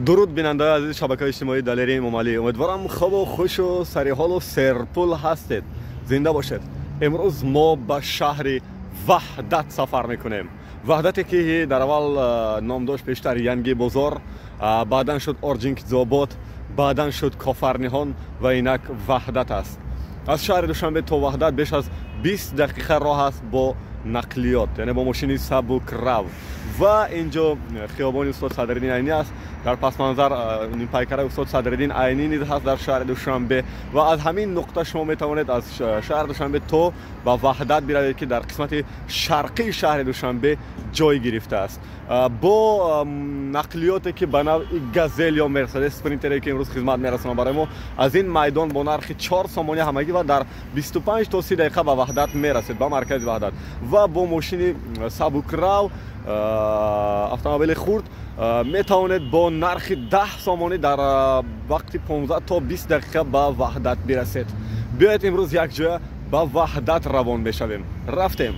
Дуруд бинандаи азизи шабакаи иҷтимоии Далери Эмомалӣ. Умедворам хубу хушу сариҳолу серпул ҳастед. Зинда бошед. Имрӯз мо ба шаҳри Ваҳдат сафар мекунем. Ваҳдате ки дар аввал ном дошт пештар Янги бозор, баъдан шуд Орҷинкзобод, баъдан шуд Кофарниҳон ва инак Ваҳдат аст. Аз шаҳри Душанбе то Ваҳдат беш аз 20 дақиқа роҳ аст бо нақлиёт, яъне бо мошини сабукрав. Ва инҷо хиёбони устод Садриддин Айнӣ аст. Дар пасманзар нимпайкараи устод Садриддин Айнӣ низ ҳаст дар шаҳри Душанбе. Ва аз ҳамин нуқта шумо метавонед аз шаҳри Душанбе то ба Ваҳдат биравед, ки дар қисмати шарқии шаҳри Душанбе ҷой гирифтааст. Бо нақлиёте ки ба навъи Газел ё Мерседес Спринтере ки имрӯз хизмат мерасонад барои мо, аз ин майдон бо нархи 4 сомонӣ ҳамагӣ ва дар 25 то 30 дақиқа ба Ваҳдат мерасед, ба маркази Ваҳдат. Ва бо мошини сабукрав, автомобили хурд, метавонед бо нархи 10 сомонӣ дар вақти 15 то 20 дақиқа ба Ваҳдат бирасед. Биёед имрӯз якҷоя ба Ваҳдат равон мешавем. Рафтем.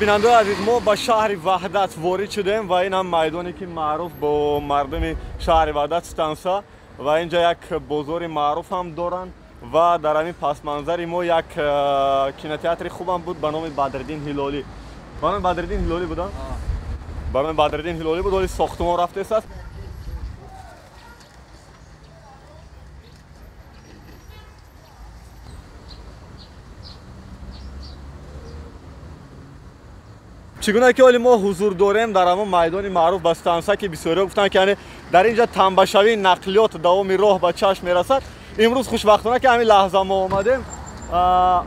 Бинандаи азиз, мо ба шаҳри Ваҳдат ворид шудем ва ин ҳам майдоне ки маъруф бо мардуми шаҳри Ваҳдат станса, ва инҷа як бозори маъруф ҳам доранд ва дар ҳамин пасманзари мо як кинотеатри хубам буд ба номи Бадриддин Ҳилолӣ. Ба номи Бадриддин Ҳилолӣ буда? Ба номи Бадриддин Ҳилолӣ буд, ҳоли сохтумон рафтааст. Чӣ гуна ки ҳоли мо ҳузур дорем дар ҳамон майдони маъруф ба станса, ки бисёриҳо гуфтанд ки яъне дар инҷа тамбашавии нақлиёт давоми роҳ ба чашм мерасад. Имрӯз хушбахтона ки ҳамин лаҳза мо омадем,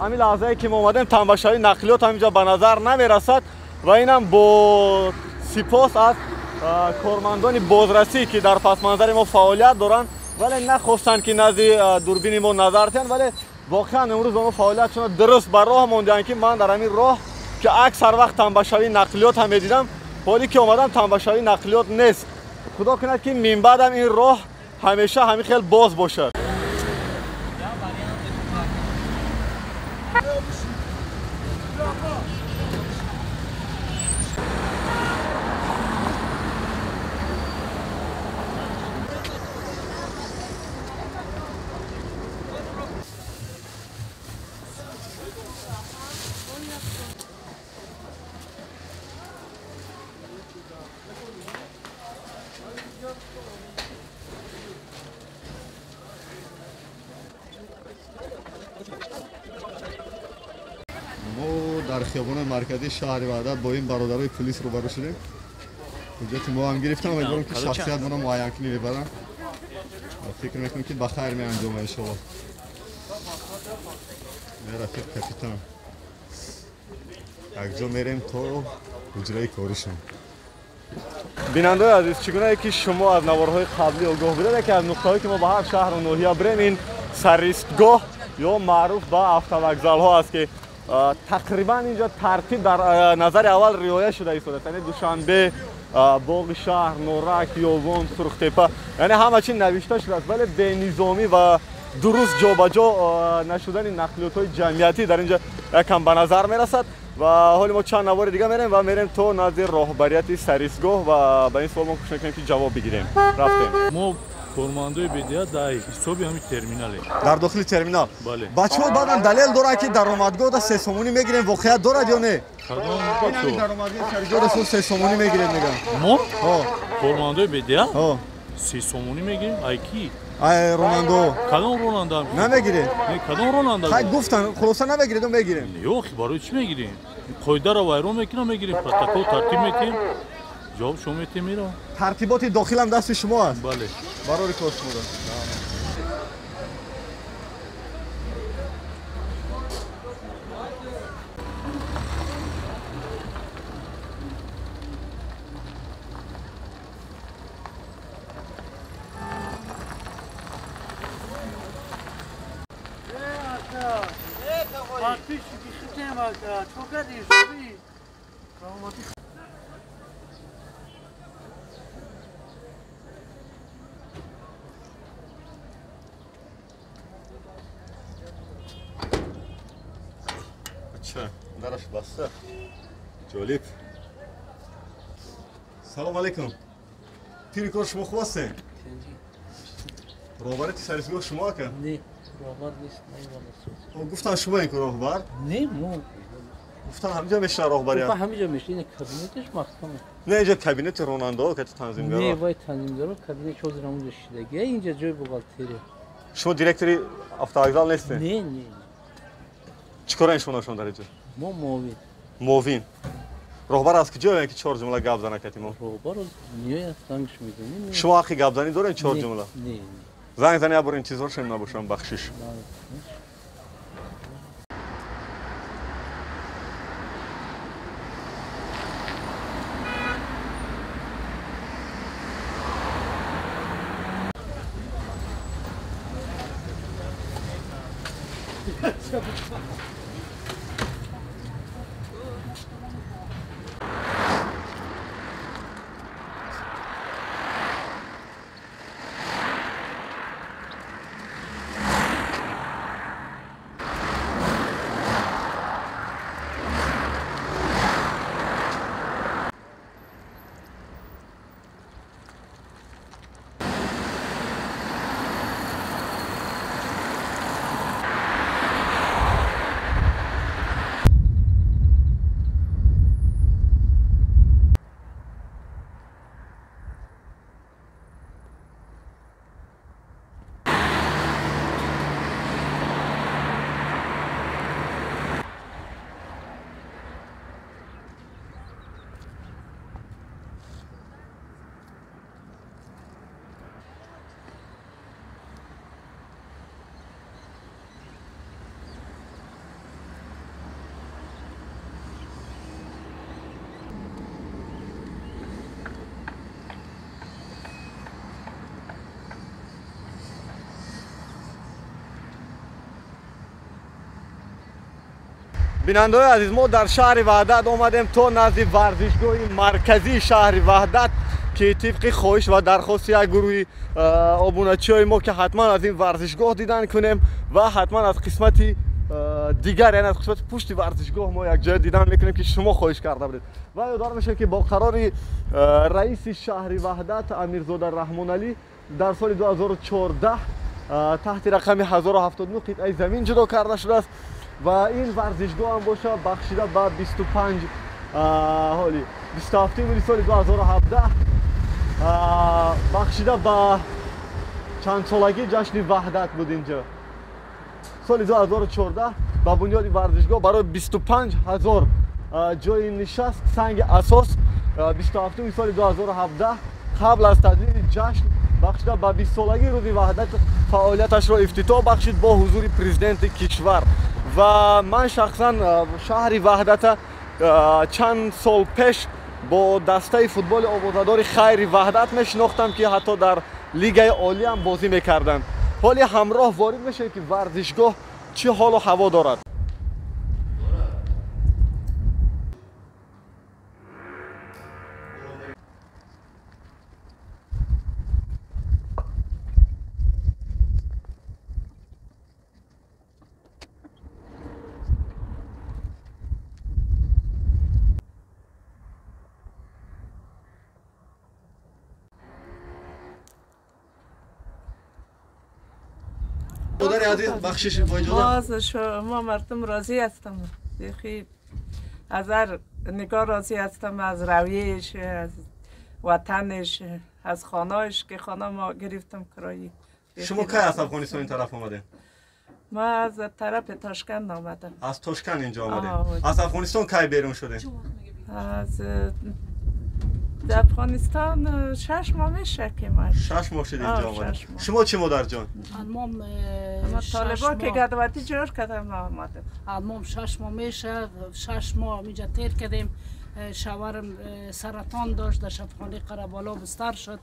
ҳамин лаҳзае ки мо омадем, тамбашавии нақлиёт ҳаминҷа ба назар намерасад ва инам бо сипос аз кормандони бозрасӣ ки дар пасманзари мо фаъолият доранд, вале нахостанд ки назди дурбини мо назар диҳанд, вале воқеан имрӯз онҳо фаъолиятшонро дуруст ба роҳ мондаанд, ки ман дар ҳамин роҳ ки аксар вақт тамбашавии нақлиёт ҳам медидам, ҳоле ки омадам тамбашавии нақлиёт нест. Худо кунад ки минбаъдам ин роҳ ҳамеша ҳамин хел боз бошад. Мо дар хиёбони марказии шаҳри Ваҳдат бо ин бародарои пулис рӯбарӯ шудем. Ҳуҷҷати мо ҳам гирифтам, умедворам ки шахсиятмонро муайянкунӣ мебаранд. Фикр мекунем ки ба хайр меанҷомад иншоалло. Рафиқ капитан, якҷо мерем то ҳуҷраи коришон. Бинандаи азиз, чӣ гунае ки шумо аз наворҳои қаблӣ огоҳ будед, яке аз нуқтаҳое ки мо ба ҳар шаҳру ноҳия бирем, ин саристгоҳ ё маъруф ба автовокзалҳо аст, ки тақрибан инҷо тартиб дар назари аввал риоя шуда истодааст. Яъне Душанбе, боғи шаҳр, Норак, Ёвон, Сурхтепа, яъне ҳама чи навишта шудааст, вале бенизомӣ ва дуруст ҷобаҷо нашудани нақлиётҳои ҷамъиятӣ дар инҷа якам ба назар мерасад. Ва ҳоли мо чанд навори дига мерем ва мерем то назди роҳбарияти саристгоҳ ва ба ин суол мо кӯшиш мекунем ки ҷавоб бигирем. Рафтем. Мо кормандои бедиа дар ҳисоби ҳамин терминалем. Дар дохили терминал? Бале. Бачаҳо баъдан далел доранд ки даромадгоҳда 3 сомонӣ мегирем, воқеият дорад ё не? Даромадгоҳи сарҷода 3 сомонӣ мегирем мегӯянд. Мо? Кормандои бедиа? 3 сомонӣ мегирем? Ай ки? Ай ронандао. Кадом ронанда? Намегирем. Не, кадом ронанда? Хай гуфтан, хулоса намегирем, мегирем. Ёх, барои чӣ мегирем? Қоидаро вайрон мекунам, мегирем, протокол тартиб метиҳем. Ҷавоб шумо метиҳем, меравам. Тартиботи дохилам дасти шумо аст? Бале. Барори кор шумо. Дарш баста. Ҷолиб. Салом алейкум. Пири кор шумо хуб ҳастед? Роҳбарити сервисгоҳ шумо ака? Не, роҳбар нест. Гуфтан шумо ин ку роҳбар? Не, мо гуфтан ҳамиҷа мешина роҳбарият. Ҳамиҷа мешина, кабинеташ маҳкам. Не, инҷа кабинети ронандаҳо кати танзимгаро. Не, вай танзимгаро кабинет ҳозир ҳамонҷо шидагия, инҷа ҷои бухгалтерия. Шумо директори автовокзал нестед? Не, не. Чӣ кораен шумо шумо дар инҷа? Мо муовин. Муовин. Роҳбар аз куҷо оянд ки чор ҷумла гап зана кати мо? Роҳбар меояд, зангш мезанем. Шумо ҳаққи гапзанӣ доред чор ҷумла? Не, не. Занг зани, як бор интизоршон набошам, бахшиш. Бинандаҳои азиз, мо дар шаҳри Ваҳдат омадем то назди варзишгоҳи марказии шаҳри Ваҳдат, ки тибқи хоҳиш ва дархости як гурӯҳи обуначиҳои мо, ки ҳатман аз ин варзишгоҳ дидан кунем ва ҳатман аз қисмати дигар, яъне аз қисмати пушти варзишгоҳ мо якҷоя дидан мекунем, ки шумо хоҳиш карда будед. Ва ёдовар мешавем, ки бо қарори раиси шаҳри Ваҳдат Амирзода Раҳмоналӣ дар соли 2014 таҳти рақами 1079 қитъаи замин ҷудо карда шудааст ва ин варзишгоҳ ҳам боша бахшида ба 25 ҳоли 27 июли соли 2017 бахшида ба чандсолагии ҷашни Ваҳдат буд. Инҷо соли 2014 ба бунёди варзишгоҳ барои 25 ҳазор ҷои нишаст санги асос 27 соли 2017 қабл аз таҷлили ҷашн бахшида ба 20-солагии рӯзи Ваҳдат фаъолияташро ифтитоҳ бахшид бо ҳузури президенти кишвар. Ва ман шахсан шаҳри Ваҳдата чанд сол пеш бо дастаи футболи овозадори Хайри Ваҳдат мешинохтам, ки ҳатто дар лигаи олӣ ҳам бозӣ мекарданд. ҳоли ҳамроҳ ворид мешавем, ки варзишгоҳ чӣ ҳолу ҳаво дорад. مادر عزیز، بخشش با اجازه. باز شما مردم راضی هستم. بخی از هر نگاه راضی هستم، از رویش، از وطنش، از خانهش که خانه ما گرفتم کرایی. شما کی از افغانستان این طرف آمده؟ ما از طرف تاشکند آمدم. از تاشکند اینجا آمده. از افغانستان کی بیرون شده؟ از افغانستان 6 ماه میشه که ما 6 ماه شد اینجا آمده. شما چی مادر جان؟ المام طالبا که گدوتی جور کردم آمده. المام 6 ماه میشه، 6 ماه اینجا تیر کردیم. شوهرم سرطان داشت، در شفاخانه قره‌بالا بستر شد.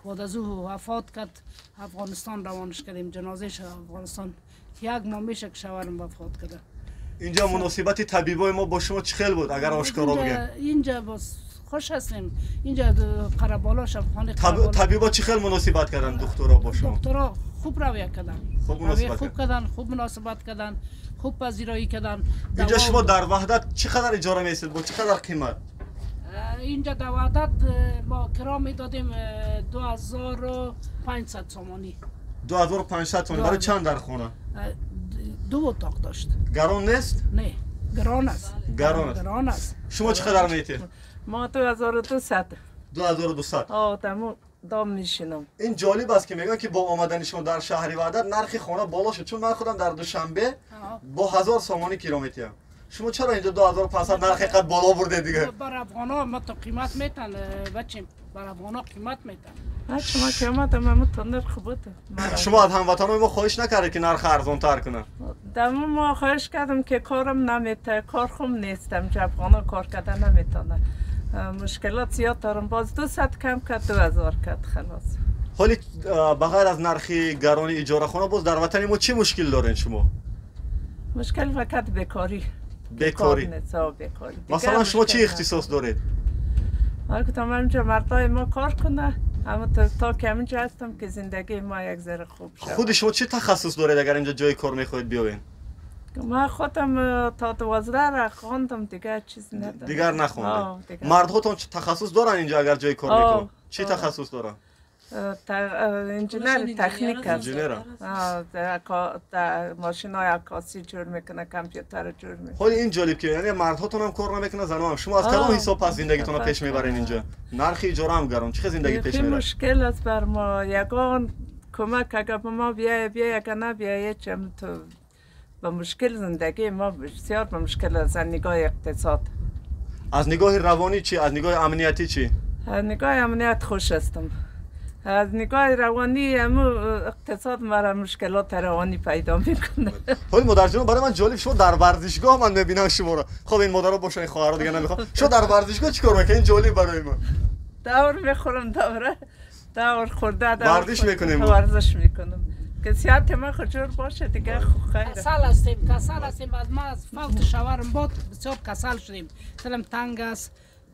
بعد از او وفات کرد، افغانستان روانش کردیم، جنازهش افغانستان. یک ماه میشه که شوهرم وفات کرده. اینجا مناسبت طبیبای ما با شما چه خیل بود اگر آشکارا بگم؟ اینجا باز خوش هستیم. اینجا قره‌بالا شفاخانه قره‌بالا. طبیبا چی خیلی مناسبت کردن دکترا با شما؟ دکترا خوب رویه کردن. خوب مناسبت خوب کردن، خوب مناسبت کردن، خوب پذیرایی کردن. اینجا شما در وحدت چقدر اجاره میسید؟ با چقدر قیمت؟ اینجا در وحدت ما کرا میدادیم 2500 سامانی. 2500 تومان برای چند در خانه؟ دو اتاق داشت. گران نیست؟ نه، گران است. گران است. گران است. شما چقدر میتید؟ ما 2200. 2200. آه، تمام دام میشینم. این جالب است که میگن که با آمدن شما در شهر وحدت نرخ خانه بالا شد، چون من خودم در دوشنبه با 1000 سامانی کرا میتیم. شما چرا اینجا 2500 نرخ اینقدر بالا برده دیگه؟ بر افغانا ما تو قیمت میتن بچیم، بر افغانا قیمت میتن. شما که آمدم من تا نرخ بود. شما از هموطنان ما خواهش نکردید که نرخ ارزان تر کنه؟ دم ما خواهش کردم که کارم نمیته، کار خوب نیستم، که افغانا کار کردن نمیتونه. مشکلات زیاد دارم، باز 200 کم کرد 2000 کرد خلاص. حالی بغیر از نرخ گران اجاره خانه باز در وطن ما چی مشکل دارین شما؟ مشکل فقط بیکاری. بیکاری. مثلا شما چی اختصاص دارید؟ من گفتم اینجا مردای ما کار کنه، اما تا که اینجا هستم که زندگی ما یک ذره خوب شد. خود شما چه تخصص دارید اگر اینجا جای کار میخواید بیاین؟ من خودم تا 12 را خواندم، دیگه چیز ندارم. دیگر نخوندید. مردهاتون چه تخصص دارن اینجا اگر جای کار میکنن؟ چه تخصص دارن؟ انجینر تکنیک است. انجینر. ماشین‌های عکاسی جور میکنه، کامپیوتر جور میکنه. خب این جالب که یعنی مردهاتون هم کار نمیکنه، زن‌ها هم. شما از کدام حساب پس زندگیتون رو پیش میبرین اینجا؟ نرخ اجاره هم گران، چه زندگی پیش میبرین؟ مشکل است بر ما. یگان کمک اگر به ما بیای بیای، اگر نه بیای چم تو با مشکل زندگی ما بسیار با مشکل است از نگاه اقتصاد. از نگاه روانی چی؟ از نگاه امنیتی چی؟ از نگاه امنیت خوش هستم. از نگاه روانی همو اقتصاد مرا مشکلات روانی پیدا میکنه. خب مادر جان برای من جالب شما در ورزشگاه من میبینم شما رو. خب این مادرها باشن، این خواهرها دیگه نمیخوام. شما در ورزشگاه چیکار میکنین؟ این جالب برای من. دور میخورم، دور خورده دور ورزش میکنیم. ورزش میکنم که صحت من خود باشه دیگه. خیر. کسل هستیم، کسل هستیم. از ما از فوت شوهرم بود بسیار کسل شدیم. دلم تنگ است،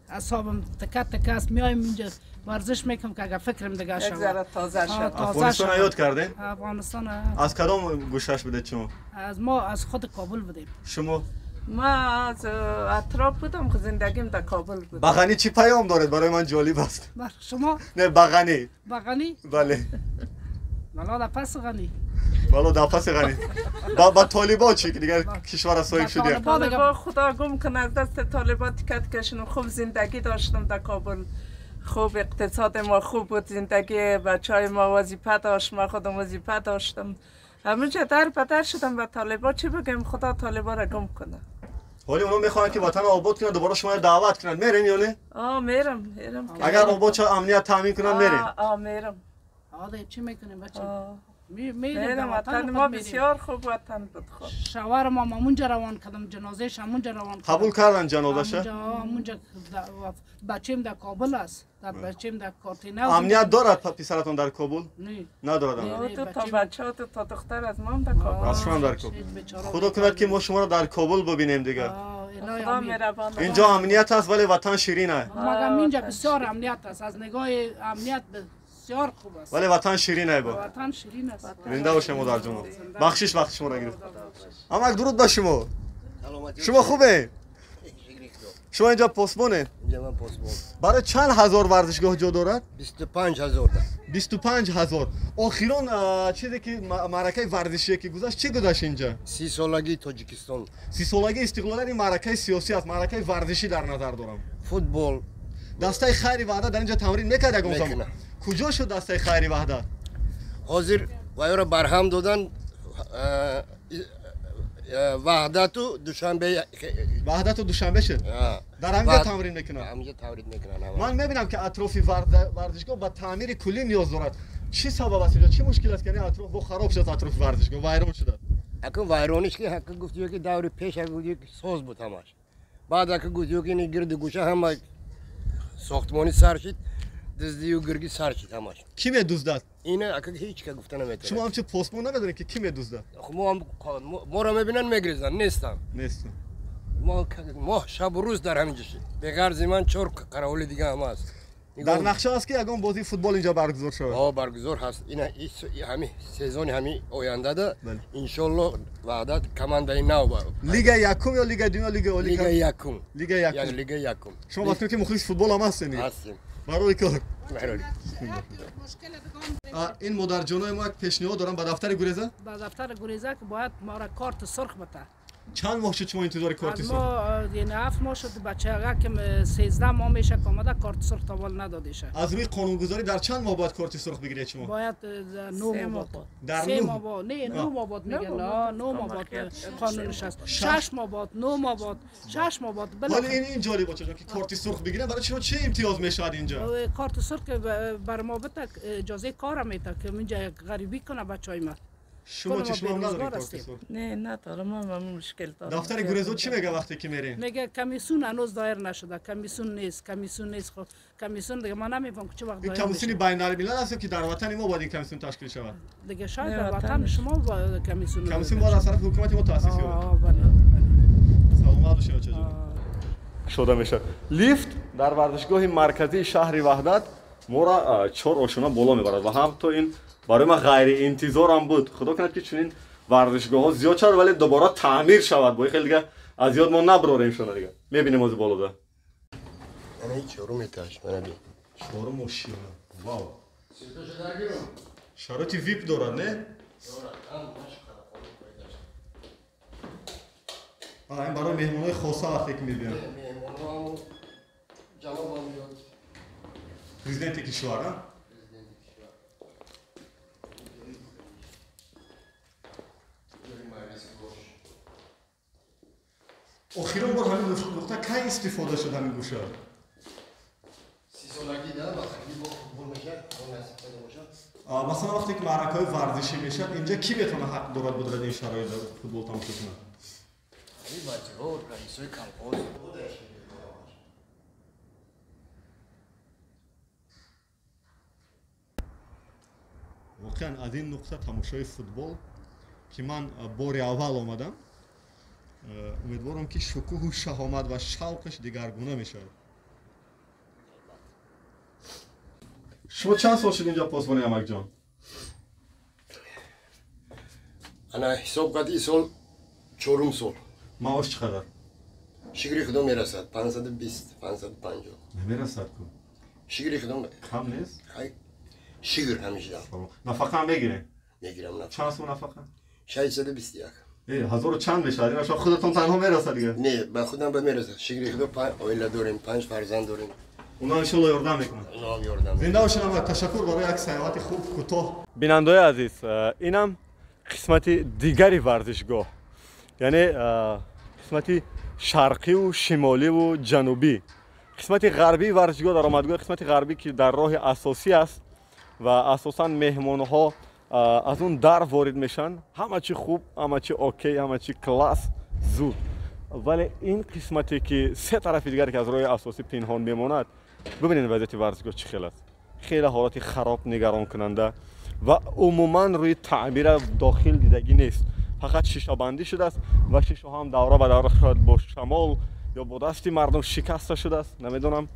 اعصابم تکه تکه است. میایم اینجا ورزش میکنم که اگر فکرم دیگه شود. یک ذره تازه شد. افغانستان یاد کردین؟ افغانستان. از کدام گوشش بودید شما؟ از ما از خود کابل بودیم. شما؟ ما از اطراف بودم، که زندگیم در کابل بود. بغنی چی پیام دارید؟ برای من جالب است. بر شما؟ نه بغنی. بغنی؟ بله. بلا در پس غنی. بلا در پس غنی. با طالبا چی که دیگر کشور صاحب شدیم؟ طالبا خدا گم کنه از دست طالبا تکت کشنم. خوب زندگی داشتم در کابل. خوب اقتصاد ما خوب بود، زندگی بچهای ما وظیفه داشت، ما خودم وظیفه داشتم. همونجا در بدر شدم. با طالبا چی بگم؟ خدا طالبا را گم کنه. حالی اونا میخوان که وطن آباد کنن، دوباره شما دعوت کنن، میرین یا نه؟ آه میرم، میرم. اگر آباد چه امنیت تامین کنن میرین؟ آه میرم. آه چی میکنیم بچه؟ میریم وطن ما بسیار خوب وطن بود. خوب شوهر ما همونجا روان کردم، جنازهش همونجا روان کردم. قبول کردن جنازهش؟ همونجا بچه‌م در کابل است، در بچه‌م در کارتینه. امنیت دارد پسرتون در کابل؟ نه ندارد. دو تا بچه دو تا دختر از ما هم در کابل. از شما در کابل. خدا کند که ما شما را در کابل ببینیم دیگه. خدا مهربان. اینجا امنیت است ولی وطن شیرین است. مگم اینجا بسیار امنیت است، از نگاه امنیت بسیار خوب است. ولی وطن شیرین است با. وطن شیرین است. زنده باشه مادر جان. بخشش وقت شما را گرفت. اما درود به شما. شما خوبه؟ شما اینجا پاسبانه؟ اینجا من پاسبان. برای چند هزار ورزشگاه جا دارد؟ 25,000. 25,000. آخران چیزی که معرکه ورزشی که گذشت چی گذشت اینجا؟ 30 سالگی تاجیکستان. 30 سالگی استقلال. این معرکه سیاسی است، معرکه ورزشی در نظر دارم. فوتبال. دسته خیر وحدت در اینجا تمرین میکرد اگه زمان. کجا شد دسته خیر وحدت؟ حاضر وایرا برهم دادن وحدت و دوشنبه. وحدت و دوشنبه شد. در همینجا تمرین میکنن. همینجا تمرین میکنن. من میبینم که اطراف ورزشگاه با تعمیر کلی نیاز دارد. چی سبب است اینجا؟ چی مشکل است که اطراف با خراب شد، اطراف ورزشگاه ویران شده؟ اكو ویرانش که حق گفتی که دور پیش گفتی که ساز بود همش. بعد اكو گفتی که این گرد گوشه هم ساختمانی سر شد، دزدی و گرگی سر شد همش. کی میدزدد؟ اینه اكو هیچ که گفته نمیتونه. شما هم چه پاسبان نمیدونید که کی میدزدد؟ خب ما هم ما رو میبینن میگریزن، نیستن. نیستن. Мо шабу рӯз дар ҳаминҷо шид. Беғарзи ман 4 қаравули дига ҳам аст. Дар нақша аст ки ягон бозии футбол инҷа баргузор шавад? Ҳо, баргузор ҳаст. Ина ҳами сезони ҳами ояндада иншолло Ваҳдат командаи нав лигаи якум ё лигаи дуюм ё лигаи олӣ? Лигаи якум. Лигаи якум. Лигаи якум. Шумо вақте ки мухлиси футбол ҳам ҳастед? Ҳастем. Барои кор. Ин модарҷонои мо як пешниҳод дорам ба дафтари гуреза? Ба дафтари гуреза ки бояд мора корти сурх бата. Чанд моҳ шуд шумо интизори корти сурх? Мо яъне 7 моҳ шуд, бачага ки 13 моҳ меша ки омада корти сурх то ҳол надодеша. Аз рӯи қонунгузорӣ дар чанд моҳ бояд корти сурх бигиред шумо? Бояд 9 моҳ бод. 3 моҳ бод. Не, 9 моҳ бод мегӯянд. 9 моҳ бод қонунш аст. 6 моҳ бод, 9 моҳ бод, 6 моҳ бод. Ҳоло ин ҷолиб бачаҷон ки корти сурх бигиранд, барои шумо чӣ имтиёз мешавад инҷо? Корти сурх бар мо бита иҷозаи кора мета ки инҷа ғарибӣ кунад бачаҳои ма. Шумо чӣ, шумо надоред корти сурх? Не, надорам, ман мушкил дорам. Дафтари гурезо чӣ мега вақте ки мерем? Мега комиссион ҳанӯз доир нашуда, комиссион нест, комиссион нест. Хуб, комиссион дига ман намефаҳмам ки чӣ вақт доир. Ин комиссиони байналмилал аст ё ки дар ватани мо бояд ин комиссион ташкил шавад? Дига шояд дар ватани шумо комиссион. Комиссион бояд аз тарафи ҳукумати мо таъсис ёбад. Бале. Саломат бошед бачаҷон. Кушода мешавад. Лифт дар варзишгоҳи марказии шаҳри Ваҳдат моро 4 ошёна боло мебарад ва ҳамто ин барои ман ғайриинтизорам буд. Худо кунад ки чунин варзишгоҳҳо зиёд шавад, вале дубора таъмир шавад. Бо хеле дига аз ёд мо набарорем шона дига. Мебинем ози болода. Ана ин чорум этаж, мана бин. Чорум ошёна. Вау. Шароити вип дорад, не? Ин барои меҳмонҳои хоса вақте ки мебиёнд. Меҳмонҳо ҷанобам меёд. Президенти кишвар, а? Охирон бор ҳамин нуқта кай истифода шуд ҳамин гӯша? 30 солагӣ да, вақте бо футбол мешад, он истифода бошад. Масалан вақте ки маъракаҳои варзишӣ мешад, инҷа кӣ метавонад ҳақ дорад будрад ин шароит футбол тамошо кунад? Ҳамин вазирҳо, раисои колхоз. Воқеан аз ин нуқта тамошои футбол ки ман бори аввал омадам, умедворам ки шукӯҳу шаҳомат ва шавқаш дигаргуна мешавад. Шумо чанд сол шуд инҷо посбони, амакҷон? Ана ҳисоб кардӣ, сол 4 сол. Маош чӣ қадар? Шукри худо мерасад 520, 550. Намерасад ку? Шукри худо кам нест? Шукр ҳамеша. Нафақа ҳам мегирем? Мегирам нафақа. Чанд сум нафақа? 621. Ҳазору чанд мешавад? Ина шумо худатон танҳо мерасад дига? Не, ба худам ба мерасад. Шукри худо оила дорем, 5 фарзанд дорем. Онҳо иншоалло ёрдам мекунанд. Онҳо ҳам ёрдам. Зинда бошед, амак. Ташаккур барои як саёҳати хуб кӯтоҳ. Бинандаои азиз, инам қисмати дигари варзишгоҳ, яъне қисмати шарқиву шимоливу ҷанубӣ. Қисмати ғарбии варзишгоҳ даромадгоҳи қисмати ғарбӣ ки дар роҳи асосӣ аст ва асосан меҳмонҳо аз он дар ворид мешаванд. Ҳама чи хуб, ҳама чи окей, ҳама чи класс, зуд. Вале ин қисмате ки се тарафи дигаре ки аз роҳи асосӣ пинҳон мемонад, бибинед вазъияти варзишгоҳ чӣ хел аст. Хеле ҳолати хароб, нигаронкунанда ва умуман рӯи таъмира дохил дидагӣ нест. Фақат шишабандӣ шудааст ва шишаҳо ҳам давра ба давра шояд бо шамол ё бо дасти мардум шикаста шудааст, намедонам.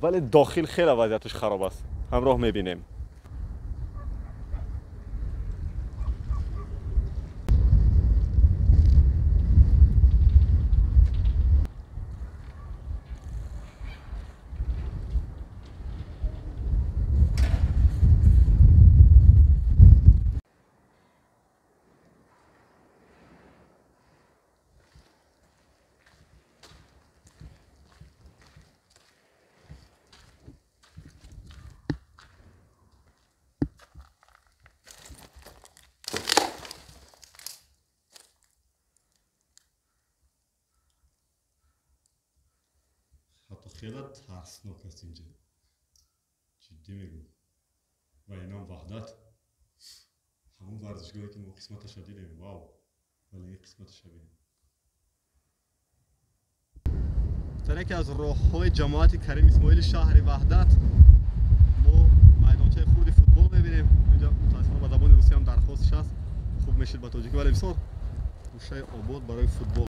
Вале дохил хеле вазъияташ хароб аст. Ҳамроҳ мебинем. Хеле тарснок аст инҷа, ҷиддӣ мегӯм. Ва инам Ваҳдат, ҳамон варзишгоҳе ки мо қисматаша дидем, вау, вале ин қисматаша бинем. Дар яке аз роҳҳои ҷамоати Карим Исмоили шаҳри Ваҳдат мо майдончаи хурди футбол мебинем. Инҷа мутаассифона ба забони русӣ ҳам дархостш аст, хуб мешид ба тоҷикӣ, вале бисёр гӯшаи обод барои футбол.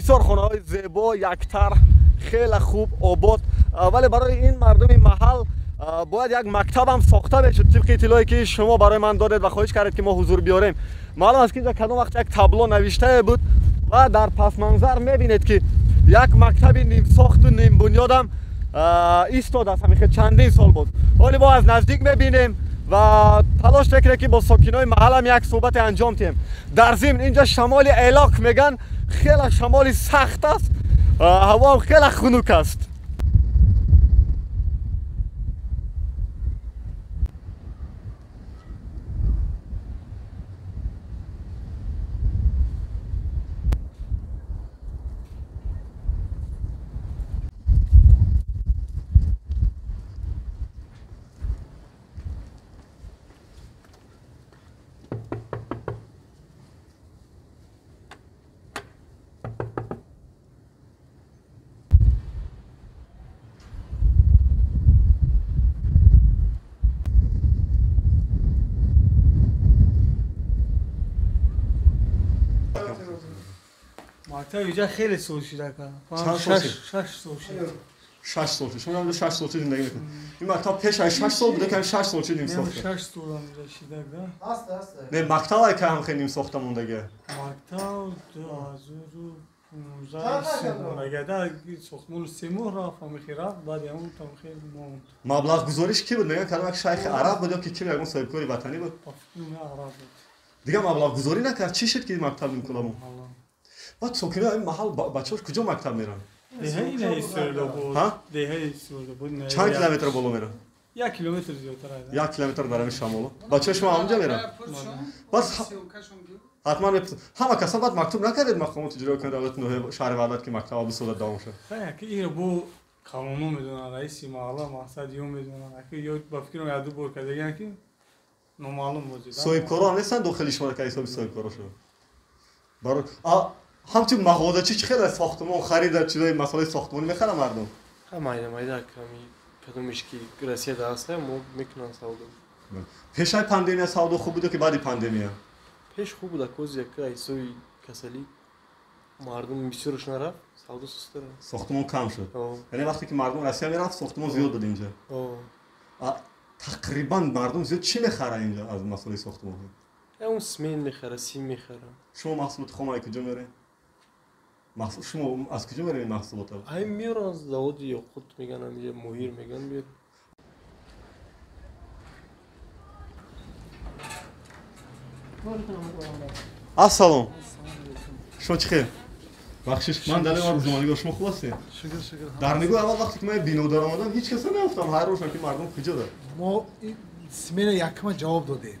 بسیار خانه های زیبا، یک طرح، خیلی خوب آباد، ولی برای این مردم محل باید یک مکتب هم ساخته بشه. طبق اطلاعی که شما برای من دادید و خواهش کردید که ما حضور بیاریم، معلوم است که اینجا کدام وقت یک تابلو نوشته بود و در پس منظر میبینید که یک مکتب نیم ساخت و نیم بنیاد هم ایستاده است، همین چندین سال بود. ولی با از نزدیک میبینیم و تلاش میکنه که با ساکنای محل هم یک صحبت انجام دهیم. در ضمن اینجا شمال ایلاک میگن، خیلی شمال سخت است، هوا هم خیلی خنک است. مکتب اینجا خیلی سال شده که چند سال شد؟ 6 سال شده. 6 سال شد. شما 6 سال شد زندگی میکنید. این مکتب پیش از 6 سال بوده که 6 سال شد نیم ساخته. 6 سال هم اینجا شده که هست. نه مکتب که هم خیلی نیم ساخته مونده. مکتب 2015 مونده در ساختمون 3 ماه رفت هم خیلی رفت، بعد هم تا خیلی موند. مبلغ گذاریش کی بود؟ میگن کلام یک شیخ عرب بود یا که کی بود؟ صاحب وطنی بود. عرب بود. دیگه مبلغ گذاری نکرد. چی شد که مکتب نیم کلامو؟ بعد ساکنای این محل بچه‌هاش کجا مکتب میرن؟ دهه سرده بود. دهه سرده بود. چند کیلومتر بالا میرن؟ 1 کیلومتر زیادتر. 1 کیلومتر برای شمال. بچه‌ها شما اونجا میرن؟ بس حتما همه کسا بعد مکتوب نکردید مقامات اجرایی کنند دولت نوحه شهر وحدت که مکتب بسازد دوام شد. نه که این بو قانون میدونن، رئیس محله مقصد یو میدونن که یا با فکرم یه دو بار که که نامعلوم بود. صاحبکارا هم نیستن داخل شما که حساب صاحبکارا شد. برای همچون مغازه چی خیلی ساختمان خرید چیزای مسائل ساختمانی میخرن مردم. هم ایده کمی کدومش که رسید هست ما میکنن سودا. پیش از پاندمی سودا خوب بود که بعد پاندمی؟ پیش خوب بود کوز یک ایسوی کسلی مردم بسیارش نرفت سودا سستره. ساختمان کم شد. یعنی وقتی که مردم رسید میرفت ساختمان زیاد بود اینجا. تقریبا مردم زیاد چی میخرن اینجا از مسائل ساختمان؟ اون سمین میخره، سیم میخره. شما محصولات خام از کجا میارین؟ شما از کجا میارین محصولات؟ همین میارن از زاود یاقوت میگن، همین موهیر میگن میارن. السلام. شما چی خیر؟ بخشش من دلیل روزنامه‌نگار شما خوب هستین؟ شکر شکر. در نگاه اول وقتی که من بینو در آمدم هیچ کس نیافتم، هر روز که مردم کجا داره. ما سمین یکم جواب دادیم.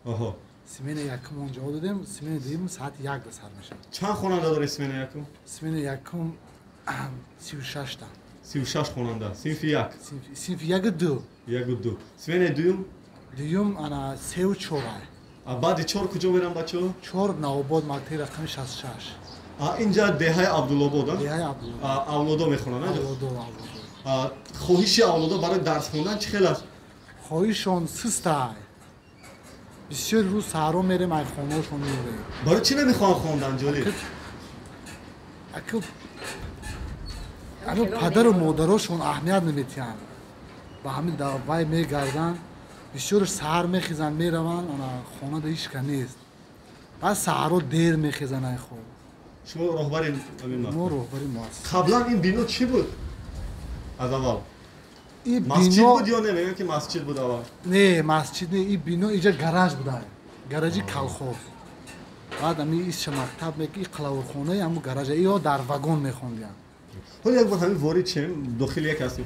آها. سمین یکم جواب دادیم، سمین دوم ساعت 1 سر میشه. چند خواننده داره سمین یکم؟ سمین یکم 36 تا. 36 خواننده. صنف 1. صنف 1 2. 1 و 2. سمین دوم؟ دوم انا 3 و 4. بعد 4 کجا میرن بچه‌ها؟ 4 نوآباد مکتب رقم 66. اینجا دهه عبدالآباد. دهه عبدالآباد. اولودا میخونن. اولودا. خواهش اولودا برای درس خوندن چی خیلی است؟ خواهششون سسته. بسیار روز سهرا میریم از خانه‌شون میریم. برای چی نمیخوان خوندن جالب؟ اگه پدر و مادراشون اهمیت نمیتین. با همین دوای میگردن. بسیار سهر میخیزن میروند، خانه ده هیچ که نیست. بعد سهرا دیر میخیزن ای خود. شما راهبر این ما راهبر مؤسسه. قبلا این بینو چی بود؟ از اول این مسجد بود یا نه؟ میگن که مسجد بود اول. نه مسجد نه، این بینو اینجا گراج بوده. گراجی کلخوز. بعد همی ایش مکتب میگه این قلاورخونه همون گراج ایو در واگن میخوندن. حالا یک بار همین وارد شیم داخل یک هستیم.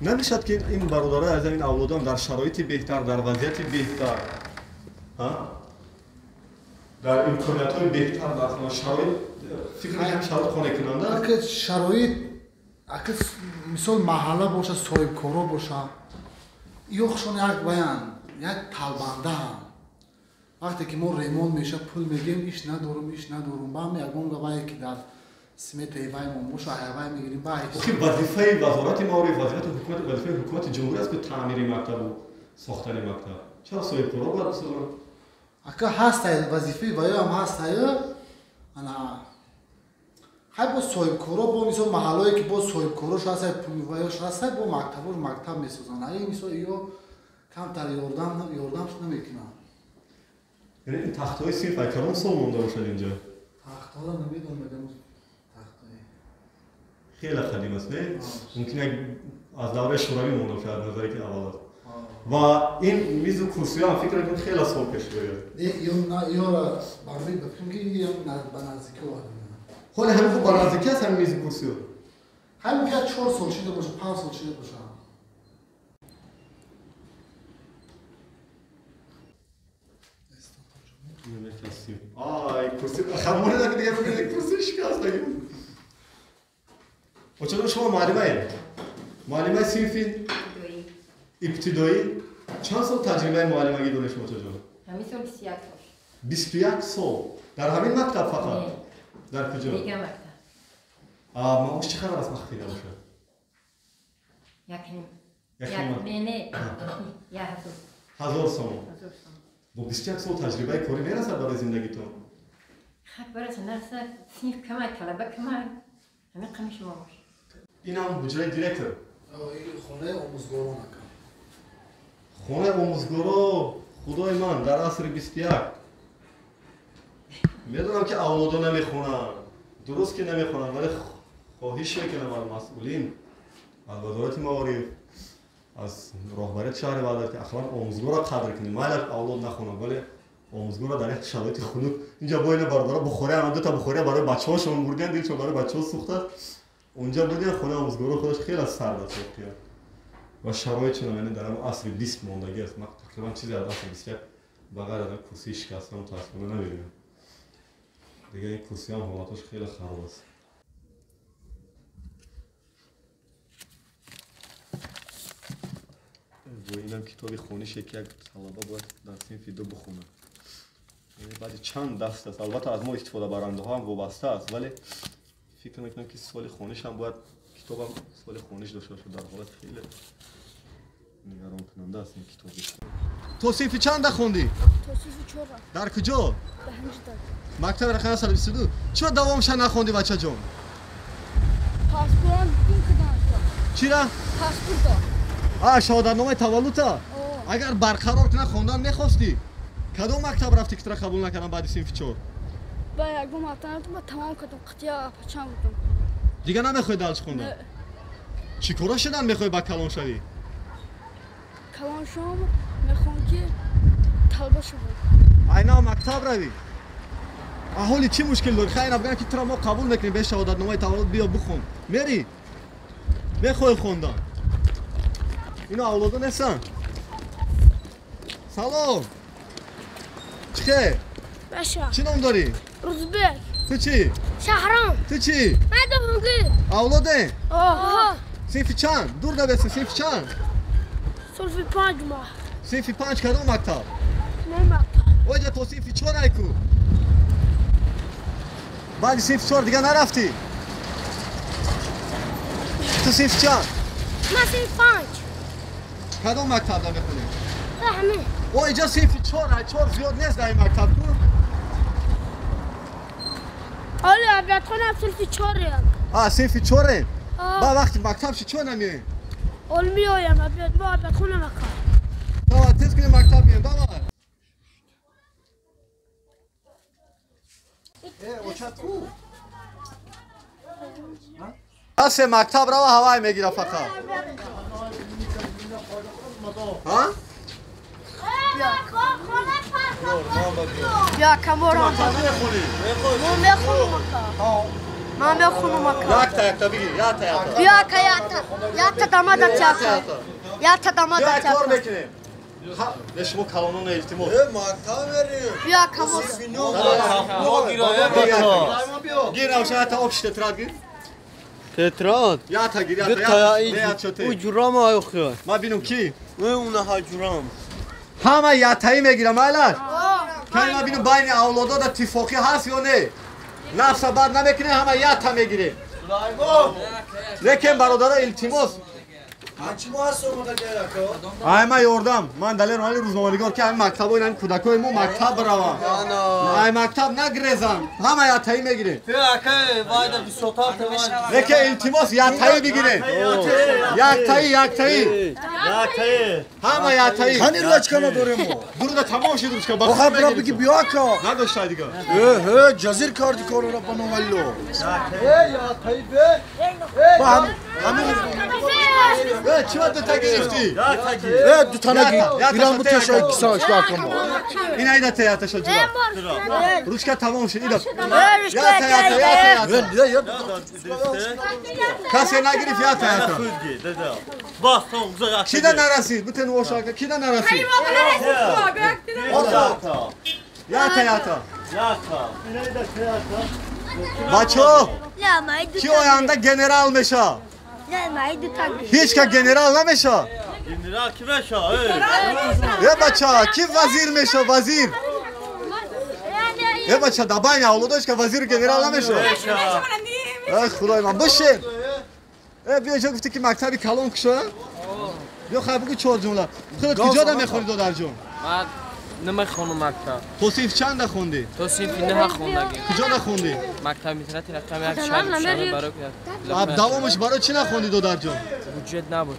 نمیشد که این برادرای از این اولادان در شرایط بهتر، در وضعیت بهتر، ها، در امکانات بهتر، در شرایط فکر میکنم شرایط خانه کننده اگه شرایط اگه مثال محله باشه، صاحب کارا باشه، یخشون یک بیان یک طلبنده هم. وقتی که ما ریمون میشه پول میگیم ایش ندارم ایش ندارم، با هم یگان گوایی که در سمت ایوای ما باشه ایوای میگیریم با ایش. وظیفه وزارت معارف، وظیفه حکومت، وظیفه حکومت جمهوری است که تعمیر مکتب و ساختن مکتب. چرا صاحب کارا باید بسازن؟ اگه هست وظیفه وای هم هست انا Хай бо соҳибкоро, бо мисол маҳаллое ки бо соҳибкорош ҳаст, пулваёш ҳаст, бо мактабош мактаб месозанд. Ай мисол ё камтар ёрдам намекунанд. Яъне ин тахтҳои синф ай кадом сол монда бошад инҷо? Тахтҳоро намедонам, мегам тахтҳои хеле қадим аст, не? Мумкин як аз давраи шӯравӣ монда бошад, аз назаре ки аввал аст. Ва ин мизу курсиҳо ҳам фикр мекунам хеле сол пеш биёяд. Ёра барои ба фикрам ки ба наздикӣ оварда. ҳоле ҳамин хуб ба наздикӣ аст ҳамин мизу курсиҳо? Ҳамин ки 4 сол шида бошад, 5 сол шида бошад. Ай, курси хамоне ки дига бибинед курси шикаст. Очадон, шумо муаллимаед? Муаллимаи синфи ибтидоӣ. Чанд сол таҷрибаи муаллимагӣ доред шумо, очаҷон? Ҳамин сол 21 сол. 21 сол. Дар ҳамин мактаб фақат? Дар куҷо? Дига мактаб. Маош чӣ қадар аст махфида бошад? Як ним. Не, не. Я ҳазор. 1000 сомон. Бо 21 сол таҷрибаи корӣ мерасад барои зиндагитон? Хак бараса, нарасад, синф камай, талаба камай. Ҳамин қамиш маош. Инам ҳуҷраи директор. Хонаи омӯзгорон ака. Хонаи омӯзгоро, худои ман, дар асри 21. Медонам ки авлодо намехонанд, дуруст ки намехонанд, вале хоҳиш мекунам аз масъулин, аз вазорати маориф, аз роҳбарияти шаҳри Ваҳдат ки ақаллан омӯзгорро қадр кунем. Майли авлод нахонанд, вале омӯзгорро дар як шароити хунук. Инҷа бо ина бародаро бухория, ана дута бухория барои бачаҳошон бурдиян, дилшон барои бачаҳо сӯхта. Онҷа бурдиян, хонаи омӯзгоро худаш хеле сард аст воқеан. Ва шароитшон яъне дар асри 20 мондагӣ аст. Ман тақрибан чизе аз асри 21 ба ғайр аз курсии шикаста мутаассифона намебинам. Дига ин курсӣ ҳам ҳолаташ хеле хароб аст. Бо инам китоби хонише ки як талаба бояд дар синфи 2 бихонад. Баъди чанд даст аст. Албатта аз мо истифодабарандаҳо ҳам вобаста аст, вале фикр мекунам ки соли хониш ҳам бояд китобам соли хониш дошта бошад. Дар ҳолат хеле нигаронкунанда аст ин китоби. То синфи чанда хондӣ? То синфи 4. Дар куҷо? Дар ҳаминҷо. Мактаби рақами 122. Чиро давомша нахондӣ, бачаҷон? Паспорт гум кардам. Чира? Паспорта. Шаҳодатномаи таваллудта? Агар барқарор кунад хондан мехостӣ? Кадом мактаб рафтӣ ки тура қабул накардам баъди синфи 4? Ба ягон мактаб нарафтам, ба тамом кардам, қатъия апачам будам. Дига намехоҳӣ далч хондан? Чӣ кора шудан мехоҳӣ ба калон шавӣ? Калон шавам мехоҳам ки талаба шавам. Айнав мактаб равӣ? Аҳоли чӣ мушкил дорӣ? Хайр, бигӯям ки тура мо қабул мекунем, бе шаҳодатномаи таваллуд биё бихон. Мерӣ? Мехоҳӣ хондан? Ино авлодо нестанд? Салом. Чӣ хел? Баша. Чӣ ном дорӣ? Рӯзбек. Ту чӣ? Шаҳром. Ту чӣ? Ман Дабунгӣ. Авлоде? Оҳо. Синфи чанд? Дур набеси, синфи чанд? Синфи 5 ма. Синфи 5 кадом мактаб? Не мактаб. Оҷа то синфи 4 айку. Баъди синфи 4 дига нарафтӣ? Ту синфи чанд? Ман синфи 5. Кадом мактабда мехонӣ? Ҳамин. О, инҷа синфи 4, ай 4 зиёд нест дар ин мактаб ку? Оли, абиятхонам синфи 4-ям. А, синфи 4-е? Ба вақти мактаб ши чо намеоем? Ол меоям, абият, мо абиятхона макар. Давай, тез кунем мактаб биёем, давай. Оча ку? Асе мактаб рава ҳавай мегира фақат. Ҳа? Я каморам. Мо мехонам ака. Ман мехонам ака. Якта якта биги, якта якта. Бия ака якта. Якта дамада чака. Якта дамада чака. Кор чака. мекунем. Не шумо калонон илтимос. Мактаб мерем. Бия камор. Гир равшан якта общий тетрадь гир. Тетрад? Якта гир, якта. Не У ҷурам ай охир. Ма бинум ки? Унаҳа ҷурам. Ҳама ятаӣ мегирам, айлаш. Кай ма бинум байни авлодо да тифоқӣ ҳаст ё не? Нафса бад намекунем, ҳама ята мегирем. Лекин бародаро илтимос, Ай ман ёрдам. Ман Далер Эмомалӣ рӯзноманигор ки ҳамин мактабҳои ҳамин кӯдакҳои мо мактаб раванд. Ай мактаб нагрезанд. Ҳама ятаӣ мегиред. Лекин илтимос ятаӣ бигиред. Яктаӣ, яктаӣ. Ҳама ятаӣ. Қани ручка надорем мо. Бурда тамом шуд ручка. Охир бира биги биё ака. Надошта дигар. Э, ҷазир карди корро ба номалло. Ба ҳамин Чӣ ва дута гирифтӣ? Э, дутана гирам буташа кисаш дакамо. Ин айда теяташа ҷура. Ручка тамом шуд. Ида. Ята, ята, ята, ята. Касе нагирифт ята, ята. Кида нарасид? Бутен ошака кида нарасид? Ята, ята. Бачо, ки оянда генерал меша? Ҳеҷ ка генерал намеша? Генерал ки меша? Э бача, ки вазир меша, вазир? Э бача, дабайни авлодо ҳеҷ ка вазиру генерал намеша? Э худои ман, бишин. Э биё ҷо гуфтӣ ки мактаби калон кушоя? Биё хай бугӯ чор ҷумла. Худат куҷода мехонӣ додарҷон? Ман намехонам мактаб. То синф чанда хондӣ? То синфи 9 хондагӣ. Куҷода хондӣ? Мактаби интернати рақами 1 шаҳри Душанбе барои. Давомаш барои чӣ нахондӣ додарҷон? Буҷет набуд.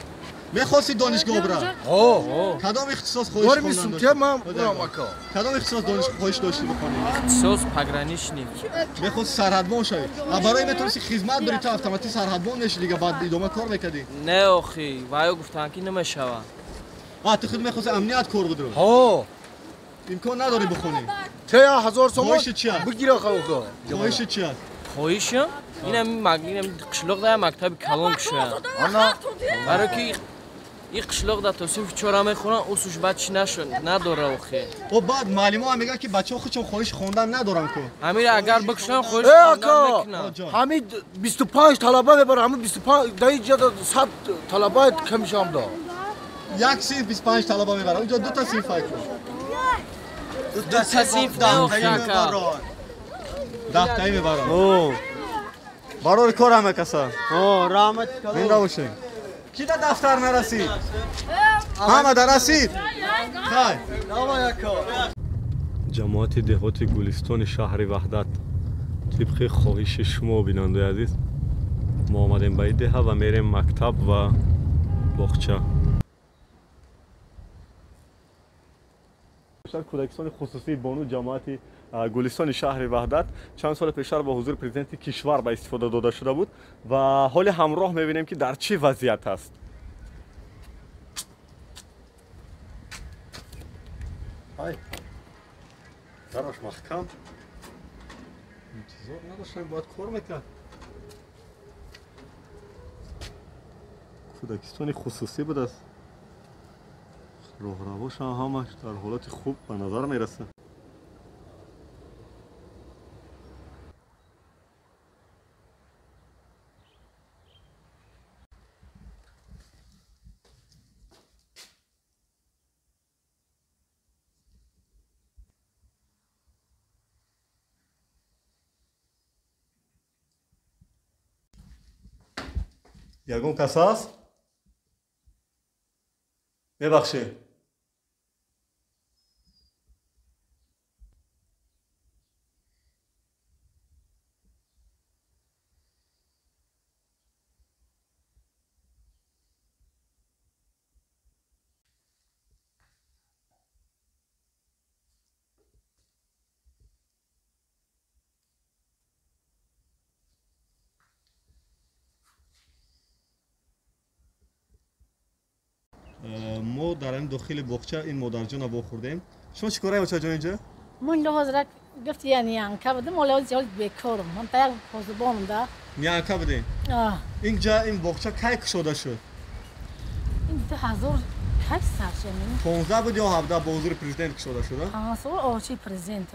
Мехости донишгоҳ бира? Ҳо. Кадом ихтисос хоҳиш хондан дошти? Ман бурам ака. Кадом ихтисос хоҳиш доштӣ бихонӣ? Ихтисос пограничник. Мехости сарҳадбон шавӣ. А барои метавонисти хизмат бирӣ то автоматӣ сарҳадбон меши дига баъд идома кор мекардӣ? Не охи, ваё гуфтанд ки намешавад. А ту худ мехости амният кор бидро? Ҳо. Имкон надорӣ бихонӣ. Тея 1000 сомон хоҳиши чи аст? Бигира хавка. Хоҳиши чи аст? Хоҳишам? Инам қишлоқ да мактаби калон кушоянд. Барои ки ин қишлоқ да то синфи 4 мехонанд, усуш баъд чи нашуд, надора охе. О баъд муаллимо ҳам мегӯянд ки бачаҳо худшон хоҳиши хондан надоранд ку. Ҳамира агар бикушоянд хоҳиши хондан мекунанд. Ҳамин 25 талаба мебарад, ҳамин 25 дар инҷа 100 талаба камишам да. Як синф 25 талаба мебарад. Онҷо ду та синф ай ку. Ду та синф даҳтаи мебарад. Барори кор ҳама каса. Раҳмат. Зинда бошед. Ки да дафтар нарасид? Ҳама дарасид? Хай. Ҷамоати деҳоти Гулистони шаҳри Ваҳдат тибқи хоҳиши шумо бинандаи азиз мо омадем ба ин деҳа ва мерем мактаб ва боғча. Кӯдакистони хусусии бону ҷамоати Гулистони шаҳри Ваҳдат чанд соли пештар бо ҳузури президенти кишвар ба истифода дода шуда буд ва ҳоли ҳамроҳ мебинем ки дар чӣ вазъият аст. Дараш маҳкам. Интизор надоштам, бояд кор мекард. Кӯдакистони хусусӣ будааст. Роҳравошам ҳамаш дар ҳолати хуб ба назар мерасад. Ягон кас ҳаст? Мебахшед. Мо дар ин дохили боғча ин модарҷонро вохӯрдем. Шумо чӣ кораи очаҷон инҷа? Ман лоҳозирак гуфти я ниянка будам, ҳоло ҳозир бекорам. Ман та як ҳозирбонам да. Ниянка будем? Инҷа ин боғча кай кушода шуд? Ин 2000 кай сар шуд? 15 буд ё 17 бо ҳузури президент кушода шуд? Очи президент.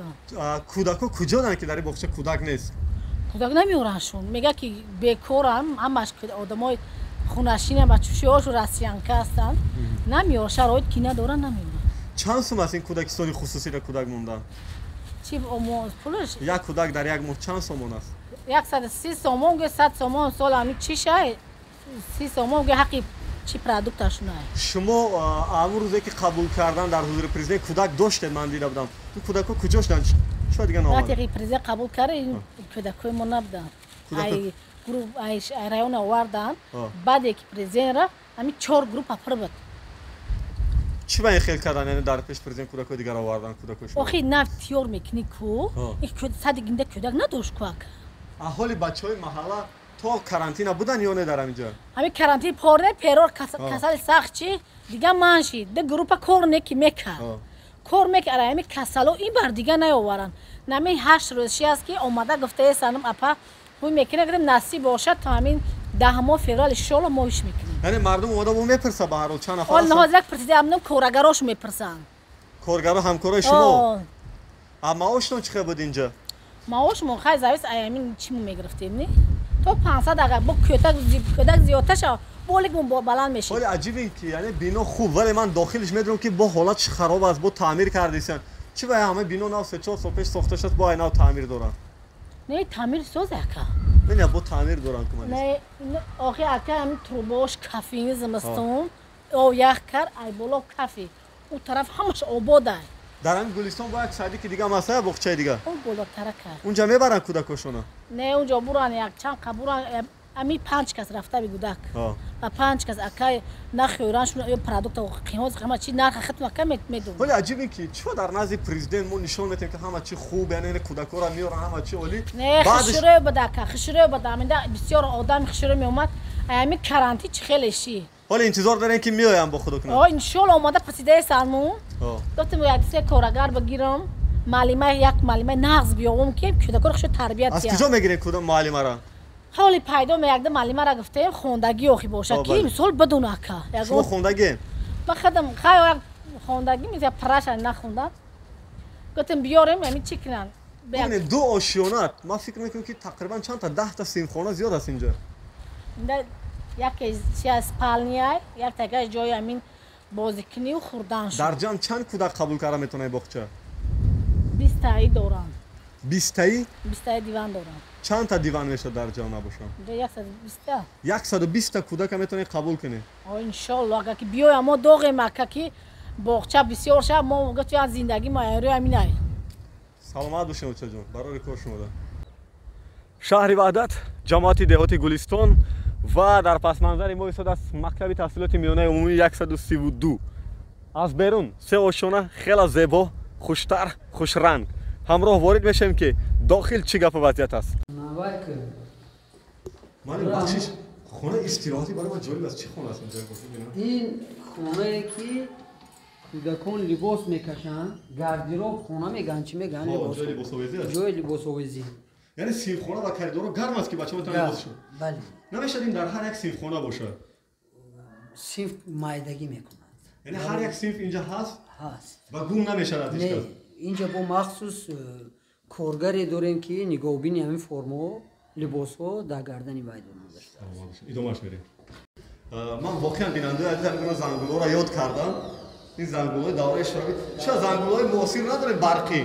Кӯдакҳо куҷоданд ки дар ин боғча кӯдак нест? Кӯдак намеорандшон. Мегӯяд ки бекорам, ҳамаш одамои хунашинам, бачушиҳошу россиянка ҳастанд. Намеор, шароит ки надоранд, намеоранд. Чанд сум аст ин кӯдакистони хусусиро кӯдак мондан? Чи пулаш? Як кӯдак дар як моҳ чанд сомон аст? 130 сомон, гӯ 100 сомон сол ҳами чӣ шай? 30 сомон гӯ ҳаққи Чи продукташона. Шумо ҳамун рӯзе ки қабул кардан дар ҳузури президент кӯдак доштед, ман дида будам. Ин кӯдакҳо куҷо шуданд? Чиба дига наомад? Вақте ки президент қабул кард, ин кӯдакҳои мо набуданд. Ай гурӯҳ ай район оварданд. Баъде ки президент рафт, ҳамин 4 группа пур буд. Чӣ ба ин хел кардан? Яъне дар пеш президент кӯдакҳои дигар овардан, кӯдакҳои шумо? Охи нав тиёр мекунӣ ку, ин сади гинда кӯдак надошт ку ака. Аҳоли бачаҳои маҳалла то карантина будан ё не дар ҳаминҷо? Ҳамин карантин порне перор касали сахт чи дига ман шид. Ду группа кор не ки мекард. Кор мекард, ҳамин касало ин бар дига наёваранд. Нами 8 рӯз чи аст ки омада гуфтае санам апа ҳуй мекунем, гуфтем насиб бошад то ҳамин 10 моҳ феврал иншоалло мо иш мекунем. Яъне мардум омада бо мепурса ба ҳар ҳол чанд нафар? Ҳол ҳозир як пурсида ҳамнам коргарош мепурсанд. Коргаро ҳамкорои шумо? А маоштон чӣ хел буд инҷа? Маошмон хай завис ай ҳамин чӣ мо мегирифтем, не? То 500 агар бо кӯдак зиёдтар шавад, боликмон баланд мешид. Ҳоли аҷиб ин ки яъне бино хуб, вале ман дохилиш медонам ки бо ҳолатш хароб аст, бо таъмир кардисанд. Чӣ ба ҳама бино нав 3-4 сол пеш сохта шуд, бо ай нав таъмир доранд? Не, таъмир соз ака. Не, бо таъмир доранд ку ман. Не, охи ака ҳамин трубош кафини зимистон, об ях кард, ай боло кафи. У тараф ҳамаш обод ай. Дар ҳамин Гулистон бо як сади ки дига ҳам ҳаст, боғчаи дига? Он болотара кард. Унҷа мебаранд кӯдакошона? Не, унҷо буранд, якчанд қабуранд, ами 5 кас рафта би гудак. Ва 5 кас акай нахӯран шуна ё продукта қимат ҳама чи нарха хатм ака медонам. Вале аҷиб ин ки чиро дар назди президент мо нишон метем ки ҳама чи хуб, яъне кӯдакҳоро меоранд, ҳама чи олӣ. Не, хушрӯ буда ака, хушрӯ буда. Аминда бисёр одам хушрӯ меомад. Ами карантин чи хеле ши. Ҳоло интизор дорем ки меоям бо худо кунам. О, иншоалло омада пурсидаи салмон. Гуфтем як се корагар бигирам, муаллима як муаллима нағз биёвам ки кӯдакҳоро хушо тарбият кунам. Аз куҷо мегирем кӯдак муаллимаро? Ҳоли пайдо меякда муаллимаро гуфтем хондагӣ охи бошад ки мисол бидун ака. Шумо хондагӣ? Ман худам хай як хондагӣ мисол параша нахондам. Гуфтем биёрем ҳамин чӣ кунанд. Бубинед ду ошёнат. Ман фикр мекунам ки тақрибан чанд та 10 та синфхона зиёд аст инҷо. Яке чи аз спалния, як такаш ҷои ҳамин бозикунию хӯрдан шуд. Дар ҷамъ чанд кӯдак қабул карда метавонад боғча? 20 таи доранд. 20 таи? 20 таи диван доранд. Чанд та диван мешавад дар ҷамъ набошад? 120 та. 120 та кӯдака метавонед қабул кунед? О, иншоалло агар ки биёям мо доғем ака ки боғча бисёр шавад, мо гуфтем зиндагӣ мо рӯи ҳамин ай. Саломат бошед очаҷон, барори кор шумода. Шаҳри Ваҳдат, ҷамоати деҳоти Гулистон ва дар пасманзари мо истодааст мактаби таҳсилоти миёнаи умумии 132. Аз берун се ошёна хеле зебо, хуштар, хушранг. Ҳамроҳ ворид мешавем ки дохил чӣ гапу вазъият аст. Мани бахшиш, хонаи истироҳатӣ барои ман ҷолиб аст. Чӣ хона аст инҷо? Ин хонае ки кӯдакон либос мекашанд, гардероб хона мегӯянд, чӣ мегӯянд? Ҷои либосовезӣ. Яъне синфхона ва коридорҳо гарм аст ки бачаҳо метавонанд либосшон. Бале. Намешавад ин дар ҳар як синфхона бошад? Синф майдагӣ мекунад. Яъне ҳар як синф инҷа ҳаст? Ҳаст. Ва гум намешавад ҳеҷ кас? Инҷа бо махсус коргаре дорем ки нигоҳубини ҳамин формаҳо, либосҳо дар гардани вай доранд. Идомааш мерем. Ман воқеан бинандаи азиз ҳамин зангулҳоро ёд кардам. Ин зангулҳои давраи шӯравӣ. Чаро зангулҳои муосир надорем барқӣ?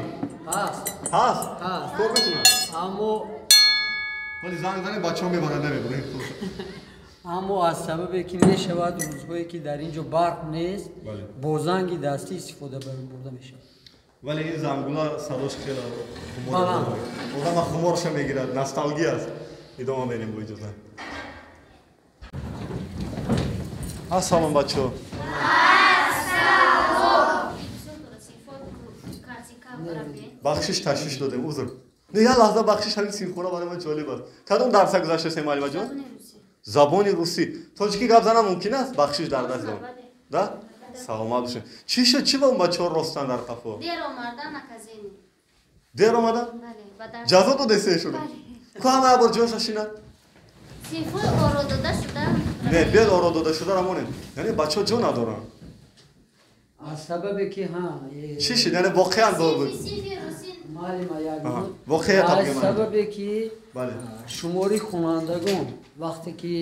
Ҳаст. Ҳаст? Ҳаст. Кор мекунад? Аммо вале занг занем бачаҳо мебаранд, намебаранд. Аммо аз сабабе ки мешавад рӯзҳое ки дар ин ҷо барқ нест, бо занги дастӣ истифода бурда мешавад. Вале ин зангула садош хеле хумор, одама хуморша мегирад, носталгия аст. Идома мерем бо иҷоза. Ассалом бачаҳо. Бахшиш ташвиш додем, узр. Не, як лаҳза бахшиш, ҳамин синфхона барои ман ҷолиб аст. Кадом дарса гузаштаем муаллимаҷон? Забони русӣ. Тоҷикӣ гап занам мумкин аст? Бахшиш дар даст дорам. Да? Саломат бошед. Чӣ шуд? Чӣ ба он бачаҳо ростанд дар қафо? Дер омардан наказени. Дер омадан? Бале. Ҷазо додесешуд? Ку ҳама як бор ҷоша шинад? Синфҳои оро дода шуда. Не, биёд оро дода шуда рамонем. Яъне бачаҳо ҷо надоранд. Аз сабабе ки ҳа чӣ шуд? Яъне воқеан Синфи русӣ муаллима як воқеият аз сабабе ки шумори хонандагон вақте ки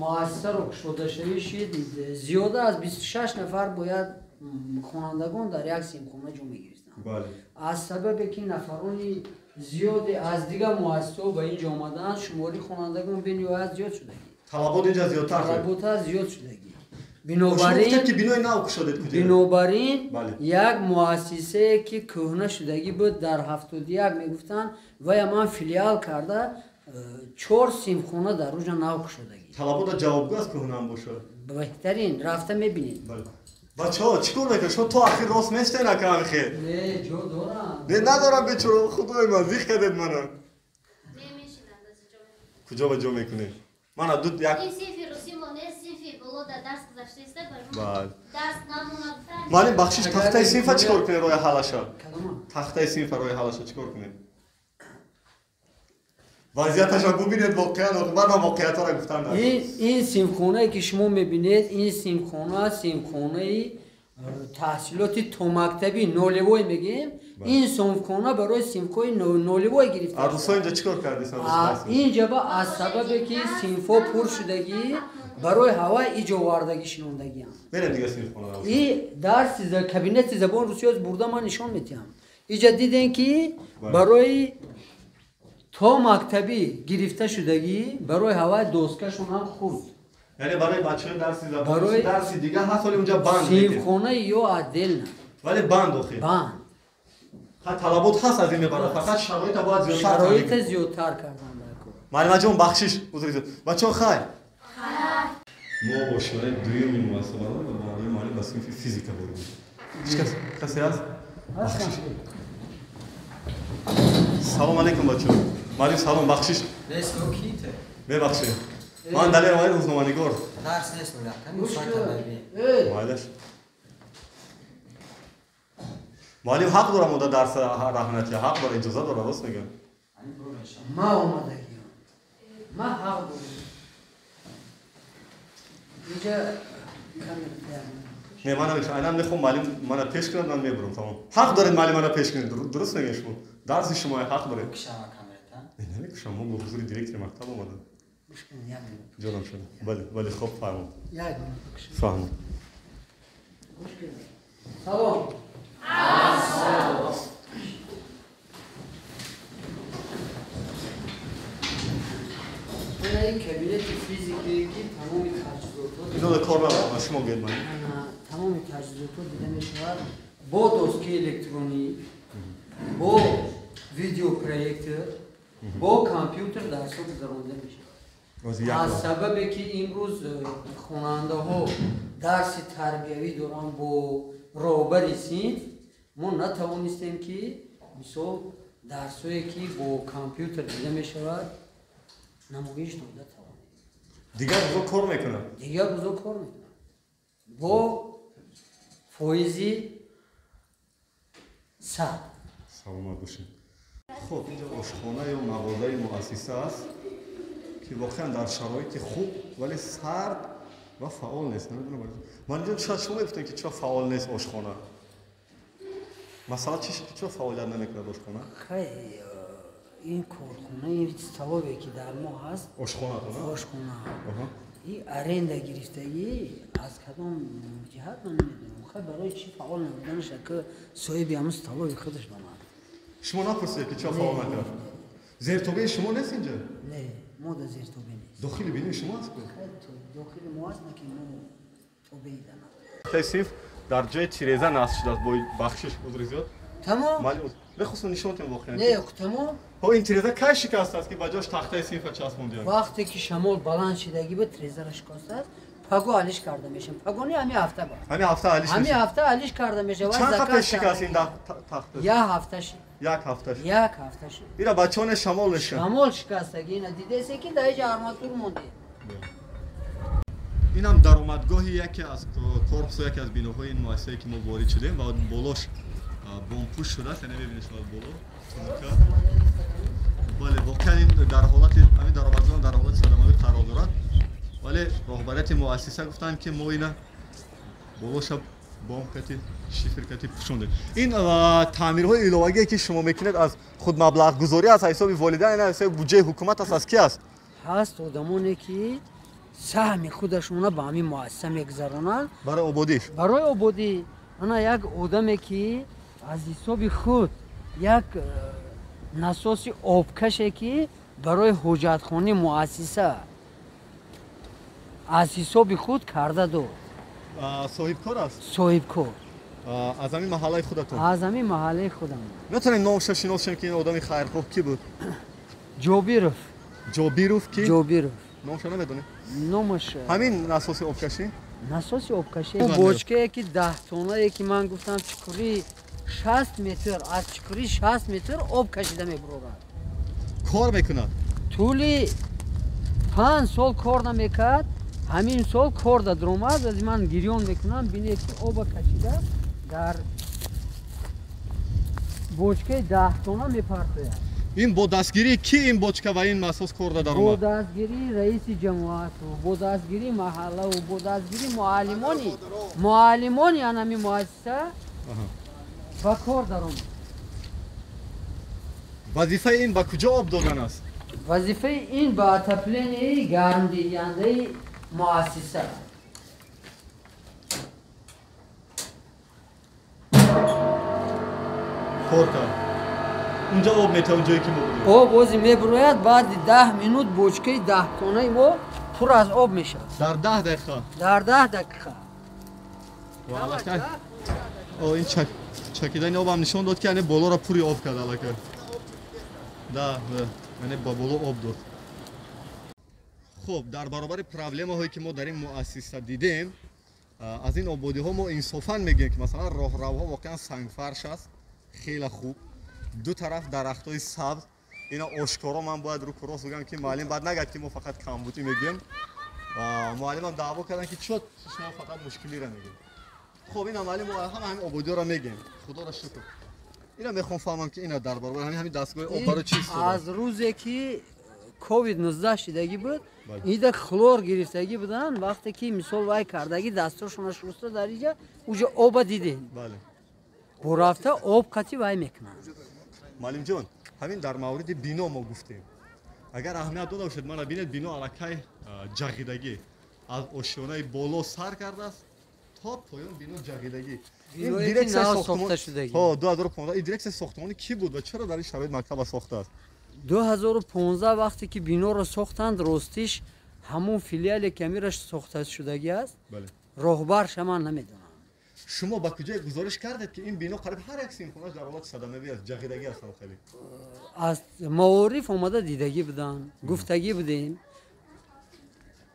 муассисаро кушодашавӣ шид, зиёда аз 26 нафар бояд хонандагон дар як синфхона ҷо мегирифтанд. Аз сабабе ки нафарони зиёде аз дигар муассисаҳо ба ин ҷо омадаанд, шумори хонандагон бениҳоят зиёд шудагӣ. Талабот инҷа зиёдтар шуд. Талабота зиёд шудагӣ. Бинобар ки бинои нав кушодед куҷо? Бинобар ин як муассисае ки кӯҳна шудагӣ буд дар 71 мегуфтанд, вая ман филиал карда 4 синфхона дар рӯҷа нав кушодагӣ. Талабота ҷавобгӯ аст кӯҳнаам бошад? Беҳтарин, рафта мебинед. Бачаҳо, чӣ кор мекунед? Шумо то ахир рост местен акам хел? Не, ҷо дорам. Не, надорам бечора, худои ман, зих кардед мана. Куҷо ба ҷо мекунед? Мана ду як. Ин синфи русӣ мо нест, синфи боло дар дарс гузаштаиста, барои дарс намона гуфтан. Муаллим, бахшиш, тахтаи синфа чӣ кор кунед роҳи ҳалаша? Тахтаи синфа роҳи ҳалаша чӣ кор кунед? Вазъияташро бубинед воқеан, баъдан воқеиятҳоро гуфтан дар. Ин синфхонае ки шумо мебинед, ин синфхона синфхонаи таҳсилоти томактабӣ нолевой мегӯем. Ин синфхона барои синфҳои нолевой гирифта. Русҳо инҷа чӣ кор кардед? Инҷа ба аз сабабе ки синфҳо пур шудагӣ барои ҳавай иҷовардагӣ шинондагиам. Берем дига синфхона. И дарси кабинети забони русиё бурда ман нишон медиҳам. Инҷа дидем ки барои то мактабӣ гирифта шудагӣ барои ҳавай доскашон ҳам хурд. Яъне барои бачаҳои дарси забон дарси дига ҳаст, вале унҷа банд. Синфхонаи ё отдельно. Вале банд охир. Банд. Талабот ҳаст аз ин мебарад, фақат шароита бояд зиёдтар. Шароита зиёдтар кардан дар кор. Муаллимаҷон, бахшиш, узр изҳор. Бачаҳо хайр. Мо бо шиораи дуюми муассиса баромадем ва бо ҳамроҳи муаллим ба синфи физика ворид шудем. Ҳеҷ кас касе ҳаст? Бахшиш. Салом алейкум бачаҳо. Муаллим салом, бахшиш. Нест, ките? Мебахшед. Ман Далер Омади, рӯзноманигор. Дарс нест, майлаш. Муаллим ҳақ дорам ода дарс раҳнатия, ҳақ дора, иҷоза дора, рост мегӯям. Ма омадагиам. Ма ҳақ дорам. Инҷа камера. Не, ман намешам. Айнан мехоҳам муаллим мана пеш кунад, ман мебурам, тамом. Ҳақ доред муаллим мана пеш кунед, дуруст мегӯед шумо? Дарси шумо ҳақ доред. Не, намекушам, мо бо ҳузури директори мактаб омадем. Ҷонам шуда. Бале, бале, хоб фаҳмам. Фаҳмам. Салом. Ин кабинети физикие ки тамоми таҷҳизотҳо ино кор надорам, шумо гӯед ман. Тамоми таҷҳизотҳо дида мешавад бо доскаи электронӣ, бо видеопроектор, бо компютер дарсҳо гузаронда мешавад. Аз сабабе ки имрӯз хонандаҳо дарси тарбиявӣ доранд бо роҳбари синф, мо натавонистем ки мисол дарсҳое ки бо компютер дида мешавад намоиш дода тавонем. Дигар рӯзо кор мекунад? Дигар рӯзо кор мекунад бо фоизи 100. Саломат бошед. Хуб, инҷо ошхона ё мағозаи муассиса аст ки воқеан дар шароити хуб, вале сард ва фаъол нест. Намедонам, ман инҷо шояд шумо мегуфтед ки чаро фаъол нест ошхона? Масъала чи шуд ки чаро фаъолият намекунад ошхона? Хай, ин корхона, ин столове ки дар мо ҳаст, ошхона, ошхона и аренда гирифтагӣ аз кадом ҷиҳат ман намедонам. Хай, барои чӣ фаъол набуданаш, ки соҳиби ҳамун столови худаш донад. Шумо напурсидед ки чаро фаъол накард? Зертобеи шумо нест инҷа? Не, мо дар зертобе нест. Дохили бинои шумо аст? Дохили мо аст, на ки мо тобеи дар. Синф дар ҷои тиреза насб шудааст бо бахшиш, узри зиёд. Тамом? Мехостам нишон диҳам воқеан. Не, тамом. Ҳо, ин тиреза кай шикастааст ки ба ҷош тахтаи синфа часпондианд? Вақте ки шамол баланд шидагӣ буд, тирезаро шикастааст, паго алиш карда мешавад. Пагони ҳамин ҳафта ба. Ҳамин ҳафта алиш мешавад? Ҳамин ҳафта алиш карда мешавад. Чанд ҳафта шикаст ин тахта? Як ҳафта шид. Як ҳафта шид. Як ҳафта шид. Ира бачаҳо шамол мешавад. Шамол шикастагӣ, ина дидесе ки дар инҷа арматур монде. Инам даромадгоҳи яке аз корпусу яке аз биноҳои ин муассисае ки мо ворид шудем ва болош бомпӯш шудааст, яъне мебинед шумо боло тунука. Бале, воқеан ин дар ҳолати ҳамин даромадгоҳ дар ҳолати садамавӣ қарор дорад, вале роҳбарияти муассиса гуфтанд ки мо ина болоша бом кати шифр кати пӯшондем. Ин таъмирҳои иловагие ки шумо мекунед аз худ маблағгузорӣ аст, аз ҳисоби волидайн, аз ҳисоби буҷаи ҳукумат аст, аз ки аст? Ҳаст одамоне ки саҳми худашонро ба ҳамин муассиса мегузаронанд барои ободиш. Барои ободӣ. Ана як одаме ки аз ҳисоби худ як насоси обкаше ки барои ҳоҷатхонаи муассиса аз ҳисоби худ карда дод. Соҳибкор аст? Соҳибкор. Аз ҳамин маҳаллаи худатон? Аз ҳамин маҳаллаи худам. Метавонед номашро шиносем ки ин одами хайрхоҳ кӣ буд? Ҷобиров. Ҷобиров ки? Ҷобиров. Номашро намедонед? Номаш ҳамин насоси обкашӣ? Насоси обкашӣ. Бочкае ки 10 тоннае ки ман гуфтам чуқурӣ 60 метр, аз чуқурӣ 60 метр об кашида мебурорад. Кор мекунад? Тӯли 5 сол кор намекард, ҳамин сол кор даромад, аз ман гирён мекунам, бинед ки оба кашида дар бочкаи 10 тонна мепартояд. Ин бо дастгирии ки ин бочка ва ин насос кор даромад? Бо дастгирии раиси ҷамоату, бо дастгирии маҳаллаву, бо дастгирии муаллимони анами муассиса ба кор даромад. Вазифаи ин ба куҷо об додан аст? Вазифаи ин ба отопленияи гармдиҳандаи муассиса. Кор кард. Унҷо об метавон, ҷое ки мо будем. Об ози мебурояд, баъди 10 минут бочкаи 10 тоннаи мо пур аз об мешавад. Дар 10 дақиқа? Дар 10 дақиқа. Ин чакидани об ҳам нишон дод ки яъне болоро пури об кард аллакай. Да, яъне ба боло об дод. Хуб, дар баробари проблемаҳое ки мо дар ин муассиса дидем, аз ин ободиҳо мо инсофан мегӯем ки масалан роҳравҳо воқеан сангфарш аст, хеле хуб. Ду тараф дарахтҳои сабз. Ина ошкоро ман бояд рӯ рост бигӯям ки муаллим баъд нагӯяд ки мо фақат камбудӣ мегӯем. Муаллимам даъво карданд ки чо шумо фақат мушкилиро мегӯед. Хуб, ина муаллим мо ҳама ҳамин ободиҳоро мегӯем. Худоро шукр. Ина мехоҳам фаҳмам ки ина дар баробари ҳамин дастгоҳи об барои чӣ истифода? Аз рӯзе ки ковид-19 шидагӣ буд, ида хлор гирифтагӣ буданд, вақте ки мисол вай кардагӣ дастошона шуста дар иҷа, уҷа оба дидем. Бурафта об қатӣ вай мекунанд. Муаллимҷон, ҳамин дар мавриди бино мо гуфтем. Агар аҳамият дода бошед, мана бинед, бино аллакай ҷағидагӣ аз ошёнаи боло сар кардааст то поён бино ҷағидагӣ. Ин дирексияи сохтмон 2015, ин дирексияи сохтмонӣ кӣ буд ва чаро дар ин шароит мактаба сохтааст? 2015 вақте ки биноро сохтанд, ростиш ҳамон филиале ки амираш сохта шудагӣ аст, роҳбарша ман намедонам. Шумо ба куҷое гузориш кардед ки ин бино қариб ҳар як синфхонаш дар ҳолати садамавӣ аст, ҷағидагӣ аст? Хеле аз маориф омада дидагӣ буданд, гуфтагӣ будем.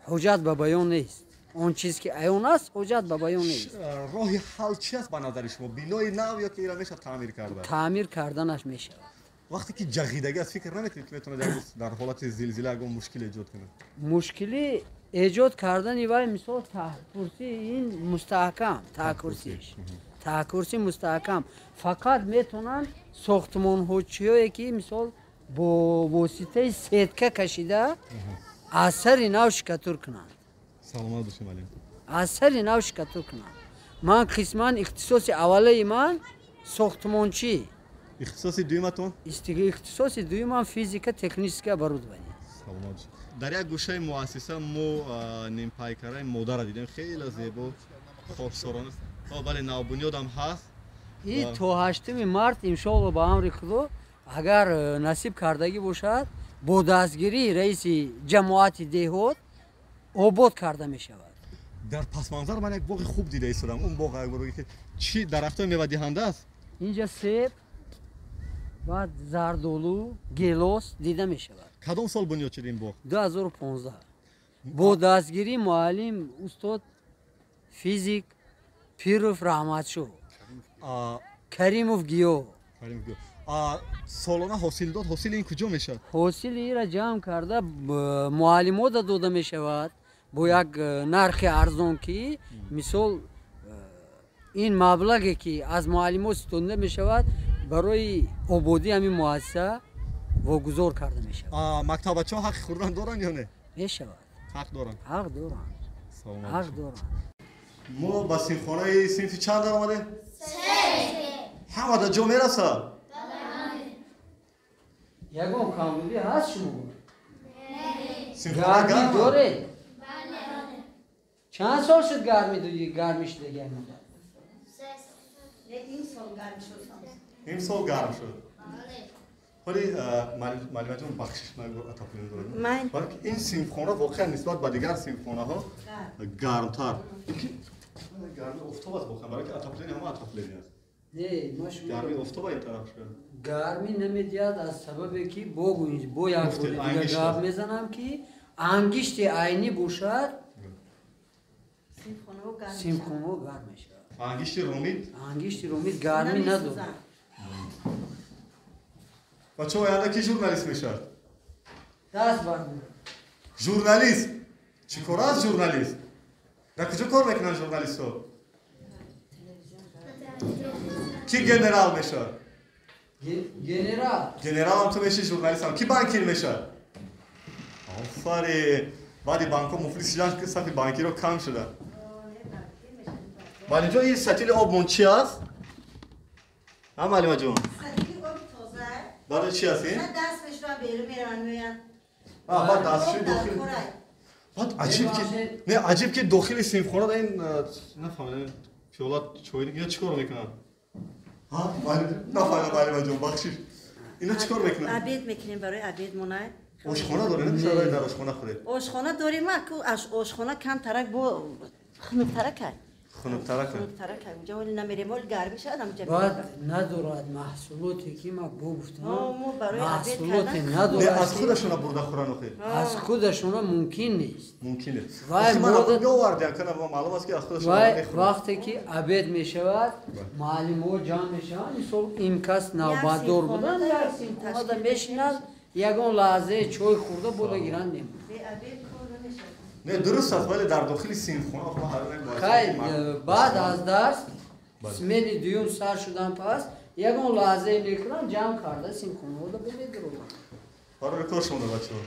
Ҳуҷҷат ба баён нест. Он чиз ки аён аст, ҳуҷҷат ба баён нест. Роҳи ҳал чи аст ба назари шумо? Бинои нав ё ки инро мешавад таъмир карда? Таъмир карданаш мешавад. Вақте ки ҷағидагӣ аст, фикр намекунед ки метавонад як рӯз дар ҳолати зилзила ягон мушкил эҷод кунад? Мушкилӣ эҷод кардани вай мисол таҳкурсии ин мустаҳкам, таҳкурсӣ мустаҳкам. Фақат метавонанд сохтмонҳочиҳое ки мисол бо воситаи сетка кашида аз сари нав шикатур кунанд. Саломат бошед, муаллим. Аз сари нав шикатур кунанд. Ман қисман ихтисоси аввалаи ман сохтмончӣ. Ихтисоси дуюматон? Ихтисоси дуюмам физика, техническое оборудование. Саломат бошед. Дар як гӯшаи муассиса мо нимпайкараи модарро дидем, хеле зебо, хоксорона. Бале, навбунёдам ҳаст. И то 8 март иншоалло ба амри Худо, агар насиб кардагӣ бошад, бо дастгирии раиси ҷамоати деҳот обод карда мешавад. Дар пасманзар ман як боғи хуб дида истодам. Он боғ як бор бигӯед ки чӣ дарахтҳои мевадиҳанда аст? Инҷа себ, баъд зардолу, гелос дида мешавад. Кадом сол бунёд шуд ин боғ? 2015. Бо дастгирии муаллим устод физик Пиров Раҳматшо, Каримов Гиё. Солона ҳосил дод. Ҳосили ин куҷо мешавад? Ҳосили инро ҷамъ карда муаллимота дода мешавад бо як нархи арзон, ки мисол ин маблағе ки аз муаллимот ситонида мешавад барои ободии ҳамин муассиса вогузор карда мешавад. Мактабачаҳо ҳаққи хӯрдан доранд ё не? Мешавад. Ҳақ доранд? Ҳақ доранд. Ҳақ доранд. Мо ба синфхонаи синфи чанд даромадем? Ҳама дар ҷо мерасад? Ягон камбудӣ ҳаст шумо? Гармӣ доред? Чанд сол шуд гармӣ шудаги? Ин сол гарм шуд. Ҳоли муаллимаҷон, бахшиш нагӯ, атафлин дорем. Балки ин синфхона воқеан нисбат ба дигар синфхонаҳо гармтар. Гарми офтоб аст воқеан, барои ки отопление ҳама отопление аст. Не, ма шумо гарми офтоб ин тараф шуд. Гармӣ намедиҳад аз сабабе ки бо як Гуфтед, бори дига ангишт гап аст. мезанам ки ангишти айнӣ бошад, синфхонаҳо гарм мешавад. Ангишти ромид? Ангишти ромид гармӣ надорад. Бачаҳо, оянда ки журналист мешавад? Даст бардор. Журналист чӣ кор аст? Журналист дар куҷо кор мекунанд журналистҳо? Ки генерал мешавад? Генерал. Генералам ту меши, журналистам. Ки банкир мешавад? Офарин. Баъди банкҳо муфлис шудан, ки сафи банкиро кам шуда. Вале инҷо ин сатили обмон чи аст? Ҳа, маълима ҷон? Барои чи аст ин? Даст мешӯрам, берун мераванд, меоянд. Баъд дастшӯи дохил. Баъд аҷиб ки не, аҷиб ки дохили синфхона ин нафаҳмидам, пиёла, чойник, ино чӣ кор мекунанд? Ҳа, нафаҳмидам, маълима ҷон, бахшиш. Ино чӣ кор мекунанд? Обед мекунем, барои обед монай. Ошхона дорем, намешавад дар ошхона хӯред? Ошхона дорем, ошхона камтарак бо хунуктарак. Хунуктарак. Хунуктарак. Унҷа вале намерем, вале гармӣ шавад ҳамҷа. Баъд надорад маҳсулоте ки ма бо гуфтам. Мо барои обед маҳсулоте кардан. Надорад. Аз худашона бурда хӯран охир. Аз худашона мумкин нест. Мумкин нест. Вай Охи ман меовардиам, кана маълум аст ки аз худашона вай мехӯранд. Вақте ки обед мешавад, муаллимҳо ҷамъ мешаванд, мисол ин кас навбатдор будан, як синфхонада мешинад, ягон лаҳзае чой хӯрда бода гиранд мемонад. Бе обед кор намешавад. Не, дуруст аст, вале дар дохили синфхона охи ман ҳайронам. Хай, баъд аз дарс смени дуюм сар шудан пас ягон лаҳзае мекунанд, ҷамъ карда синфхонаҳода бемедуранд. Барои кор шумо, бачаҳо.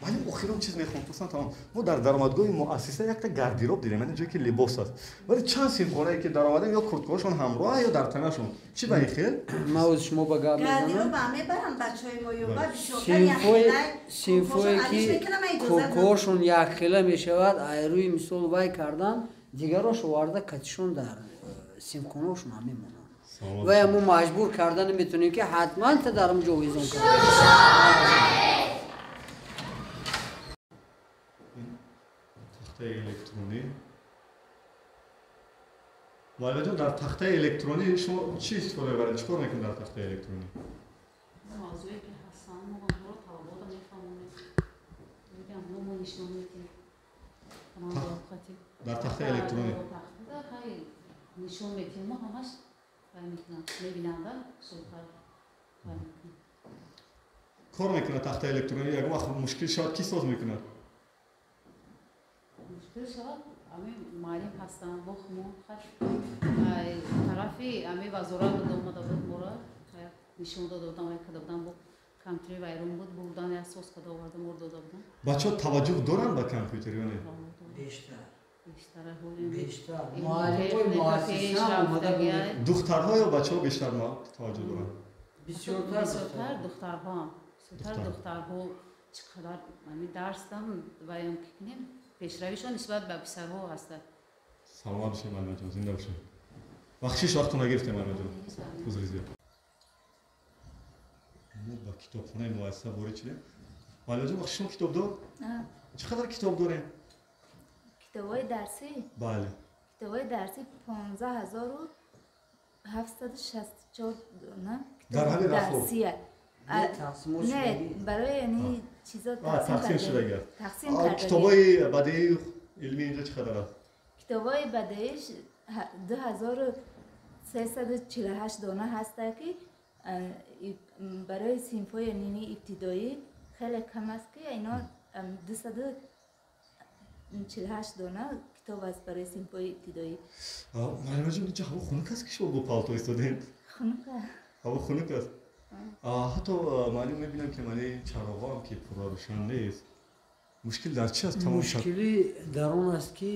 Вале охирон чиз мехоҳам пурсам, тамом. Мо дар даромадгоҳи муассиса якта гардероб дидем, яъне ҷое ки либос аст. Вале чанд синфхонае ки даромадем, ё курткаҳошон ҳамроҳ, ё дар танашон. Чӣ ба ин хел? Ман оз шумо ба гап мезанам. Гардероб ҳам мебаранд бачаҳои мо, ё баъд бисёртар Синфое ки курткаҳошон якхела мешавад, айрӯи мисол вай кардан, дигарош оварда катишон дар синфхонаҳошон ҳам мемонанд. Вай мо маҷбур карда наметавонем ки ҳатман та дар он ҷо овезон карда. Тахтаи электронӣ. Муаллима ҷон, дар тахтаи электронӣ шумо чӣ истифода мебаред? Чӣ кор мекунед дар тахтаи электронӣ? Мавзӯе ки ҳастанд, мо онҳоро талабота мефаҳмонем. Мегӯям, мо нишон медиҳем. Дар тахтаи электронӣ? Хай, нишон медиҳем, мо ҳамаш вай мекунам, мебинанда, сурхар вай мекунам. Кор мекунад тахтаи электронӣ? Ягон вақт мушкил шавад, кӣ соз мекунад? Мушкил шавад, ами муаллим ҳастанд, бо хумо хай тарафи ами вазорат буда омада буд, моро нишон дода будам, вай карда будам, бо компютери вайрон буд, бурдан як соз карда оварда, моро дода будам. Бачаҳо таваҷҷӯҳ доранд ба компютер ё не? Бештар. Бештар. Бештар. Муаллимҳои муассиса омада буданд. Духтарҳо ё бачаҳо бештар таваҷҷӯҳ доранд? Бисёртар духтарҳо. Бисёртар духтарҳо чӣ қадар ами дарсдам вайон ки кунем, пешравишон нисбат ба писарҳо ҳастад. Саломат бошед, муаллима ҷон, зинда бошед. Бахшиш, вақтон нагирифтем, муаллима ҷон. Узри зиёд. Мо ба китобхонаи муассиса ворид шудем. Муаллима ҷон, бахшиш, шумо китобдор? Чӣ қадар китоб дорем? Китобҳои дарсӣ? Бале. Китобҳои дарсӣ 15,764 дона. Дар ҳамин рафҳо? Дарсия. Не, барои яъни чизо тақсим шудагӣ аст. Тақсим карда. Китобҳои бадеӣ илмӣ инҷо чӣ қадар аст? Китобҳои бадеӣ 2348 дона ҳаста ки барои синфҳои ними ибтидоӣ хеле кам аст, ки ино 248 дона китоб аст барои синфҳои ибтидоӣ. Муаллима ҷон, инҷо ҳаво хунук аст ки шумо бо палто истодед? Хунук аст. Ҳаво хунук аст. Ҳатто маълум мебинам ки мани чароғҳоам ки пурра рӯшан нест. Мушкил дар чи аст? Мушкилӣ дар он аст ки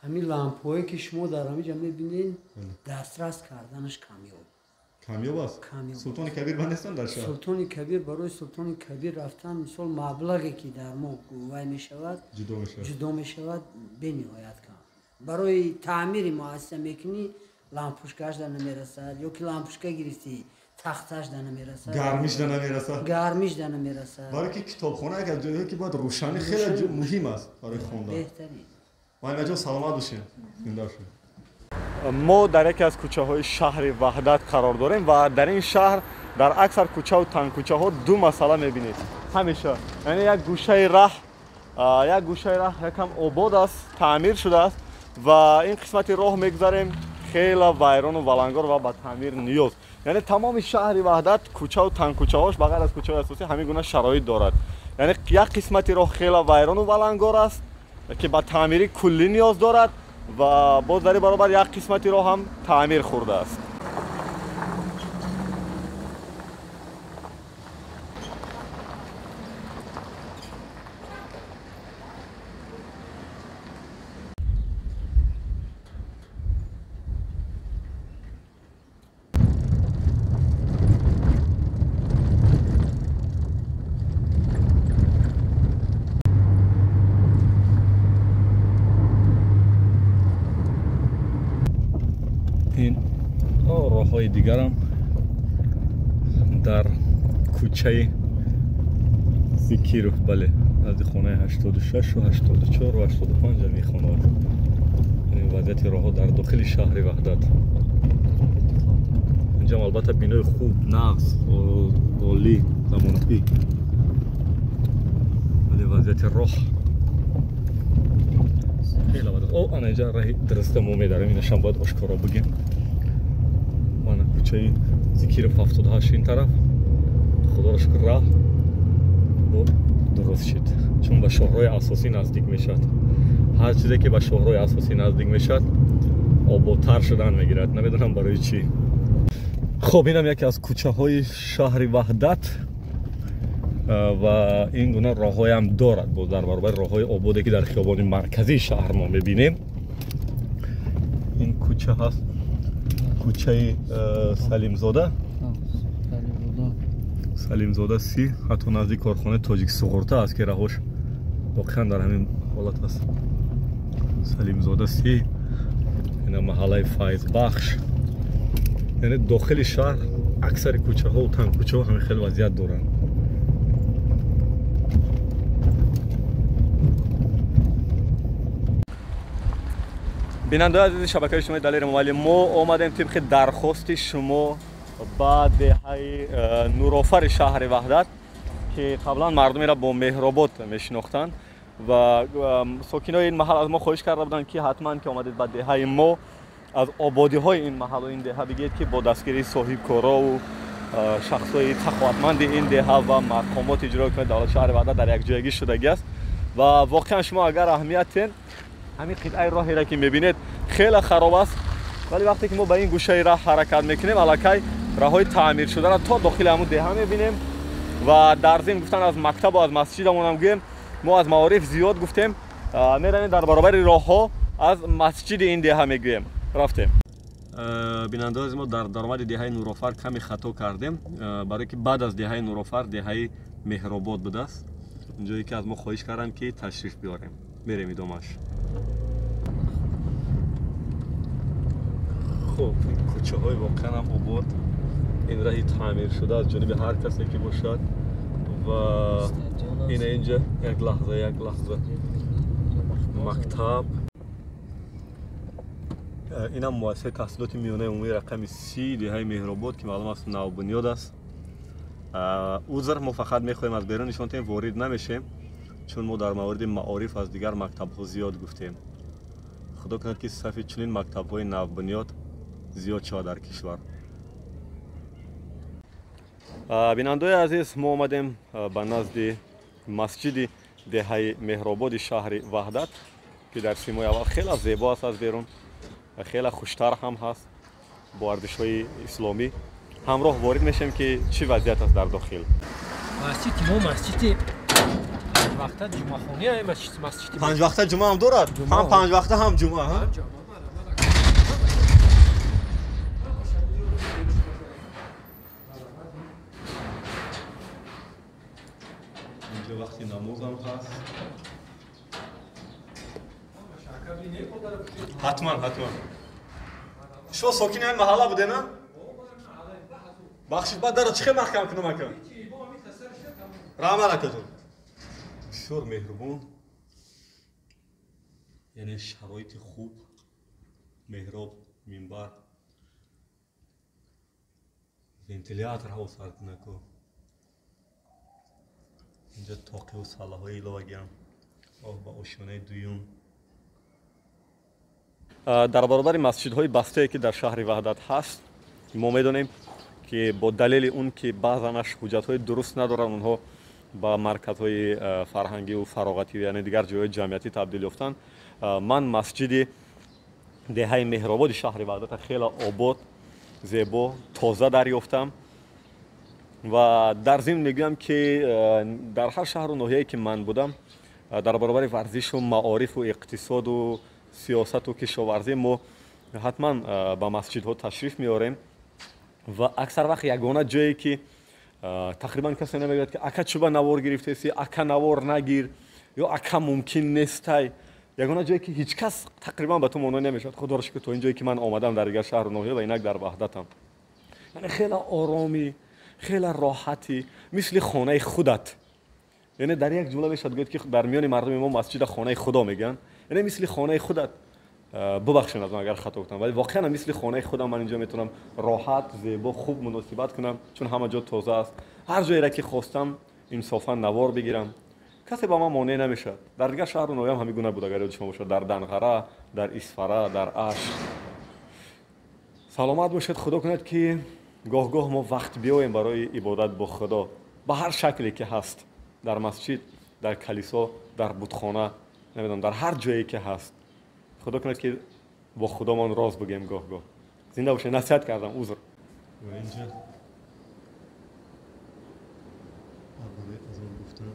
ҳамин лампҳое ки шумо дар ҳамин ҷо мебинед, дастрас карданаш камёб. Камёб аст? Султони Кабир ба нестанд дар шаҳр? Султони Кабир, барои Султони Кабир рафтан, мисол маблағе ки дар мо вай мешавад, ҷудо мешавад, бениҳоят кам. Барои таъмири муассиса мекунӣ, лампушкааш да намерасад, ё ки лампушка гирифтӣ, тахташ да намерасад, гармиш да намерасад, гармиш да намерасад. Барои ки китобхона як аз ҷойҳое ки бояд рӯшанӣ хеле муҳим аст барои хондан. Беҳтарин. Муаллима ҷон, саломат бошед, зинда бошед. Мо дар яке аз кӯчаҳои шаҳри Ваҳдат қарор дорем ва дар ин шаҳр дар аксар кӯчаву тангкӯчаҳо ду масъала мебинед ҳамеша. Яъне як гӯшаи раҳ якам обод аст, таъмир шудааст ва ин қисмати роҳ мегузарем хеле вайрону валангор ва ба таъмир ниёз. Яъне тамоми шаҳри Ваҳдат кӯчаву тангкӯчаҳош ба ғайр аз кӯчаҳои асосӣ ҳамин гуна шароит дорад. Яъне як қисмати роҳ хеле вайрону валангор аст ки ба таъмири куллӣ ниёз дорад ва боз дар ин баробар як қисмати роҳ ҳам таъмир хӯрдааст. ин роҳҳои дигарам дар кӯчаи Зикиров, бале, назди хонаи 86 ва 84 ва 85 ҳамин хонаҳо. Яъне вазъияти роҳҳо дар дохили шаҳри Ваҳдат. Инҷам албатта бинои хуб, нағз, олӣ, замонавӣ, вале вазъияти роҳ хеле бад. О, ана инҷа раҳи дуруста мо медарем, инашам бояд ошкоро бигем. Мана кӯчаи Зикиров 78 ин тараф, худоро шукр раҳ бо дуруст шид, чун ба шоҳрои асосӣ наздик мешавад. Ҳар чизе ки ба шоҳрои асосӣ наздик мешавад ободтар шудан мегирад, намедонам барои чӣ. Хоб, инам яке аз кӯчаҳои шаҳри Ваҳдат ва ин гуна роҳҳоям дорад. Боз дар баробари роҳҳои ободе ки дар хиёбони марказии шаҳр мо мебинем, ин кӯча ҳаст кӯчаи Салимзода, Салимзода 30, ҳатто назди корхонаи Тоҷик суғурта аст ки раҳош воқеан дар ҳамин ҳолат аст. Салимзода 30, ина маҳаллаи Файзбахш. Яъне дохили шаҳр аксари кӯчаҳо тангкӯчаҳо ҳамин хел вазъият доранд. Бинандаи азизи шабакаи иҷтимоии Далери Эмомалӣ, мо омадем тибқи дархости шумо ба деҳаи Нурофари шаҳри Ваҳдат ки қаблан мардумеро бо Меҳробод мешинохтанд ва сокинои ин маҳал аз мо хоҳиш карда буданд ки ҳатман ки омадед ба деҳаи мо аз ободиҳои ин маҳалу ин деҳа бигӯед ки бо дастгирии соҳибкорову шахсҳои саховатманди ин деҳа ва мақомоти иҷрои давлати шаҳри Ваҳдат дар якҷоягӣ шудагӣ аст. Ва воқеан шумо агар аҳамият тен, ҳамин қитъаи роҳеро ки мебинед хеле хароб аст, вале вақте ки мо ба ин гӯшаи раҳ ҳаракат мекунем, аллакай роҳҳои таъмиршударо то дохили ҳамун деҳа мебинем. Ва дар зимн гуфтан аз мактабу аз масҷидамонам гӯем, мо аз маориф зиёд гуфтем, меравем дар баробари роҳҳо аз масҷиди ин деҳа мегӯем. Рафтем. Бинандаҳои азиз, мо дар даромади деҳаи Нурофар каме хато кардем, барое ки баъд аз деҳаи Нурофар деҳаи Меҳробод будааст, инҷое ки аз мо хоҳиш карданд ки ташриф биёрем. Мерем идомаш. Хуб, ин кӯчаҳои воқеан ҳам обод, ин раҳи таъмир шуда аз ҷониби ҳар касе ки бошад. Ва ина инҷа як лаҳза мактаб, инам муассисаи таҳсилоти миёнаи умумии рақами 30 деҳаи Меҳробод ки маълум аст навбунёд аст. Узр, мо фақат мехоҳем аз берун нишон диҳем, ворид намешем, чун мо дар мавриди маориф аз дигар мактабҳо зиёд гуфтем. Худо кунад ки сафи чунин мактабҳои навбунёд зиёд шавад дар кишвар. Бинандаои азиз, мо омадем ба назди масҷиди деҳаи Меҳрободи шаҳри Ваҳдат ки дар симои аввал хеле зебо аст аз берун ва хеле хуштар ҳам ҳаст бо арзишҳои исломӣ. Ҳамроҳ ворид мешем ки чӣ вазъият аст дар дохил. Масҷиди мо масҷиди вақта ҷумъахония, масҷиди панҷ вақта ҷумъа ҳам дорад, ҳам панҷ вақта ҳам ҷумъа. Инҷо вақти намозам ҳаст. Ҳатман, ҳатман. Шумо сокини ҳамин маҳалла буде, на? Бахшид, баъд даро чӣ хел маҳкам кунам ака? Раҳмат акаҷон. Бисёр меҳрубон. Яъне шароити хуб, меҳроб, минбар, вентилятор ҳаво сард кунаку. Инҷо тоқиву саллаҳои иловагиам. Роҳ ба ошёнаи дуюм. Дар баробари масҷидҳои бастае, ки дар шаҳри Ваҳдат ҳаст, мо медонем, ки бо далели он ки баъзанаш ҳуҷҷатҳои дуруст надоранд, онҳо ба марказҳои фарҳангиву фароғатӣ, яъне дигар ҷойҳои ҷамъиятӣ табдил ёфтанд. Ман масҷиди деҳаи Меҳрободи шаҳри Ваҳдата хеле обод, зебо, тоза дарёфтам ва дар зимн мегӯям, ки дар ҳар шаҳру ноҳияе ки ман будам, дар баробари варзишу маорифу иқтисоду сиёсату кишоварзӣ мо ҳатман ба масҷидҳо ташриф меорем ва аксар вақт ягона ҷое ки тақрибан касе намегӯяд, ки ака, чӯба навор гирифтеси, ака, навор нагир ё ака, мумкин нестай. Ягона ҷое ки ҳеҷ кас тақрибан ба ту монеъ намешавад, худоро шукр, то ин ҷое ки ман омадам дар дигар шаҳру ноҳия ва инак дар Ваҳдатам, яъне хеле оромӣ, хеле роҳатӣ, мисли хонаи худат. Яъне дар як ҷумла мешавад гӯяд, ки дар миёни мардуми мо масҷида хонаи худо мегӯянд. Яъне мисли хонаи худат. Бубахшед аз ман, агар хато гуфтам, вале воқеан мисли хонаи худам ман инҷо метавонам роҳат, зебо, хуб муносибат кунам, чун ҳама ҷо тоза аст. Ҳар ҷоеро ки хостам, инсофан навор бигирам, касе ба ман монеъ намешавад. Дар дигар шаҳру ноҳияам ҳамин гуна буд, агар ёди шумо бошад, дар Данғара, дар Исфара, дар Ашт. Саломат бошед. Худо кунад, ки гоҳ-гоҳ мо вақт биёем барои ибодат бо Худо ба ҳар шакле ки ҳаст, дар масҷид, дар калисо, дар бутхона, намедонам, дар ҳар ҷое ки ҳаст. Худо кунад, ки бо Худомон роз бигӯем гоҳ-гоҳ. Зинда бошед. Насиҳат кардам, узр. Ва инҷа барои азон гуфтан.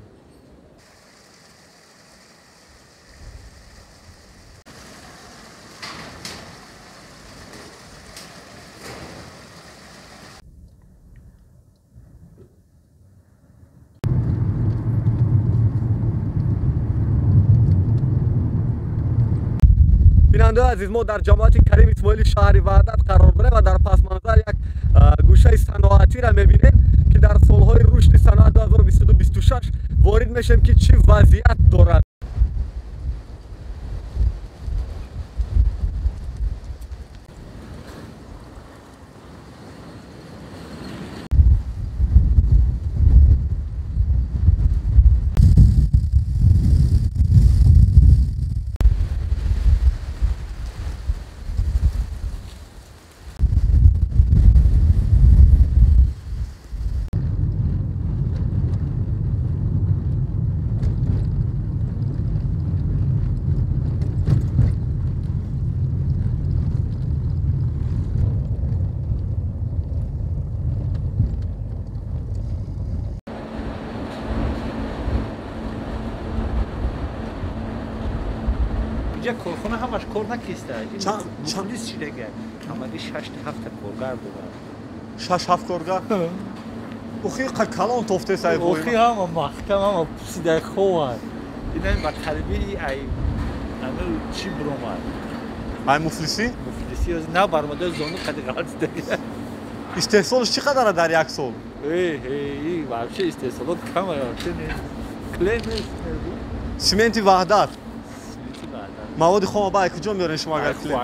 Бинандаҳои азиз, мо дар ҷамоати Карим Исмоили шаҳри Ваҳдат қарор дорем ва дар пасманзар як гӯшаи саноатиро мебинем, ки дар солҳои рушди саноат 2022-26 ворид мешавем, ки чӣ вазъият дорад. Инҷа корхона ҳамаш кор накиста. Мухлис шидага. Ҳамаги 6-7 коргар дорад. 6-7 коргар? Охи калон тофте сай. Охи ҳама маҳкам, ҳама пусида ховад. Ина ба қариби ай ана чӣ биромад? Ай муфлисӣ? Муфлисӣ на баромада, зону қади ғалат дига. Истеҳсолш чӣ қадара дар як сол? Э, вообще истеҳсолот кам, вообще не. Клей нест. Сименти Ваҳдат. Маводи хом ба куҷо меорен шумо агар клей?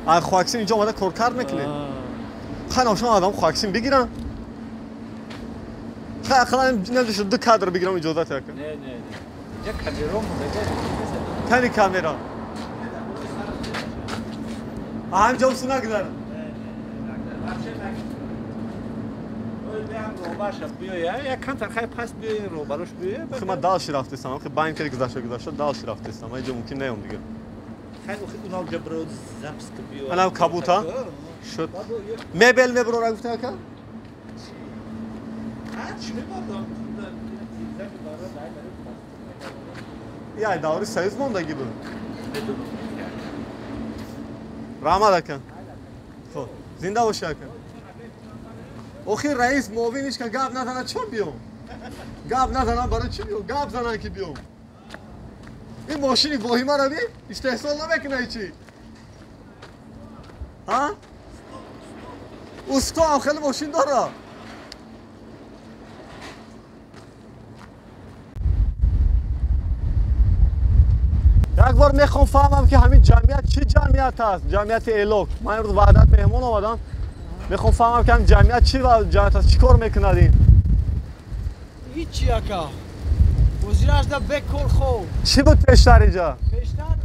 Ай Хуаксин инҷо омада коркард мекунед? Хай, шумо одам Хуаксин бигирам? Хай, ақаллан намешад ду кадр бигирам, иҷозат яка? Не, не, не. Инҷа камера монда. Кани камера? Ҳамҷо усу нагузарам. Ман дальше рафтесам, байн кади гузашта гузашта дальше рафтесам, ман инҷо мумкин неём дига. Анам кабута шуд. Мебел мебурора гуфта ака? Яй даври союз мондагӣ буд. Раҳмат ака. Хоб, зинда бошӣ ака. Охи раис муовиниш ка гап назана, чо биём? Гап назанам барои чӣ биём? Гап занам ки биём. Ин мошини воҳимаро би истеҳсол намекунад чӣ? Ҳа? Усто ҳам хеле мошин дора. Як бор мехоҳам фаҳмам ки ҳамин ҷамъият чӣ ҷамъият аст, ҷамъияти Элок. Ман имрӯз Ваҳдат меҳмон омадам, мехоҳам фаҳмам ки ҳамин ҷамъият чӣ ҷамъият аст, чӣ кор мекунад ин? Ҳичи ака. Вазираш да бекор хоб. Чӣ буд пештар инҷа? Пештар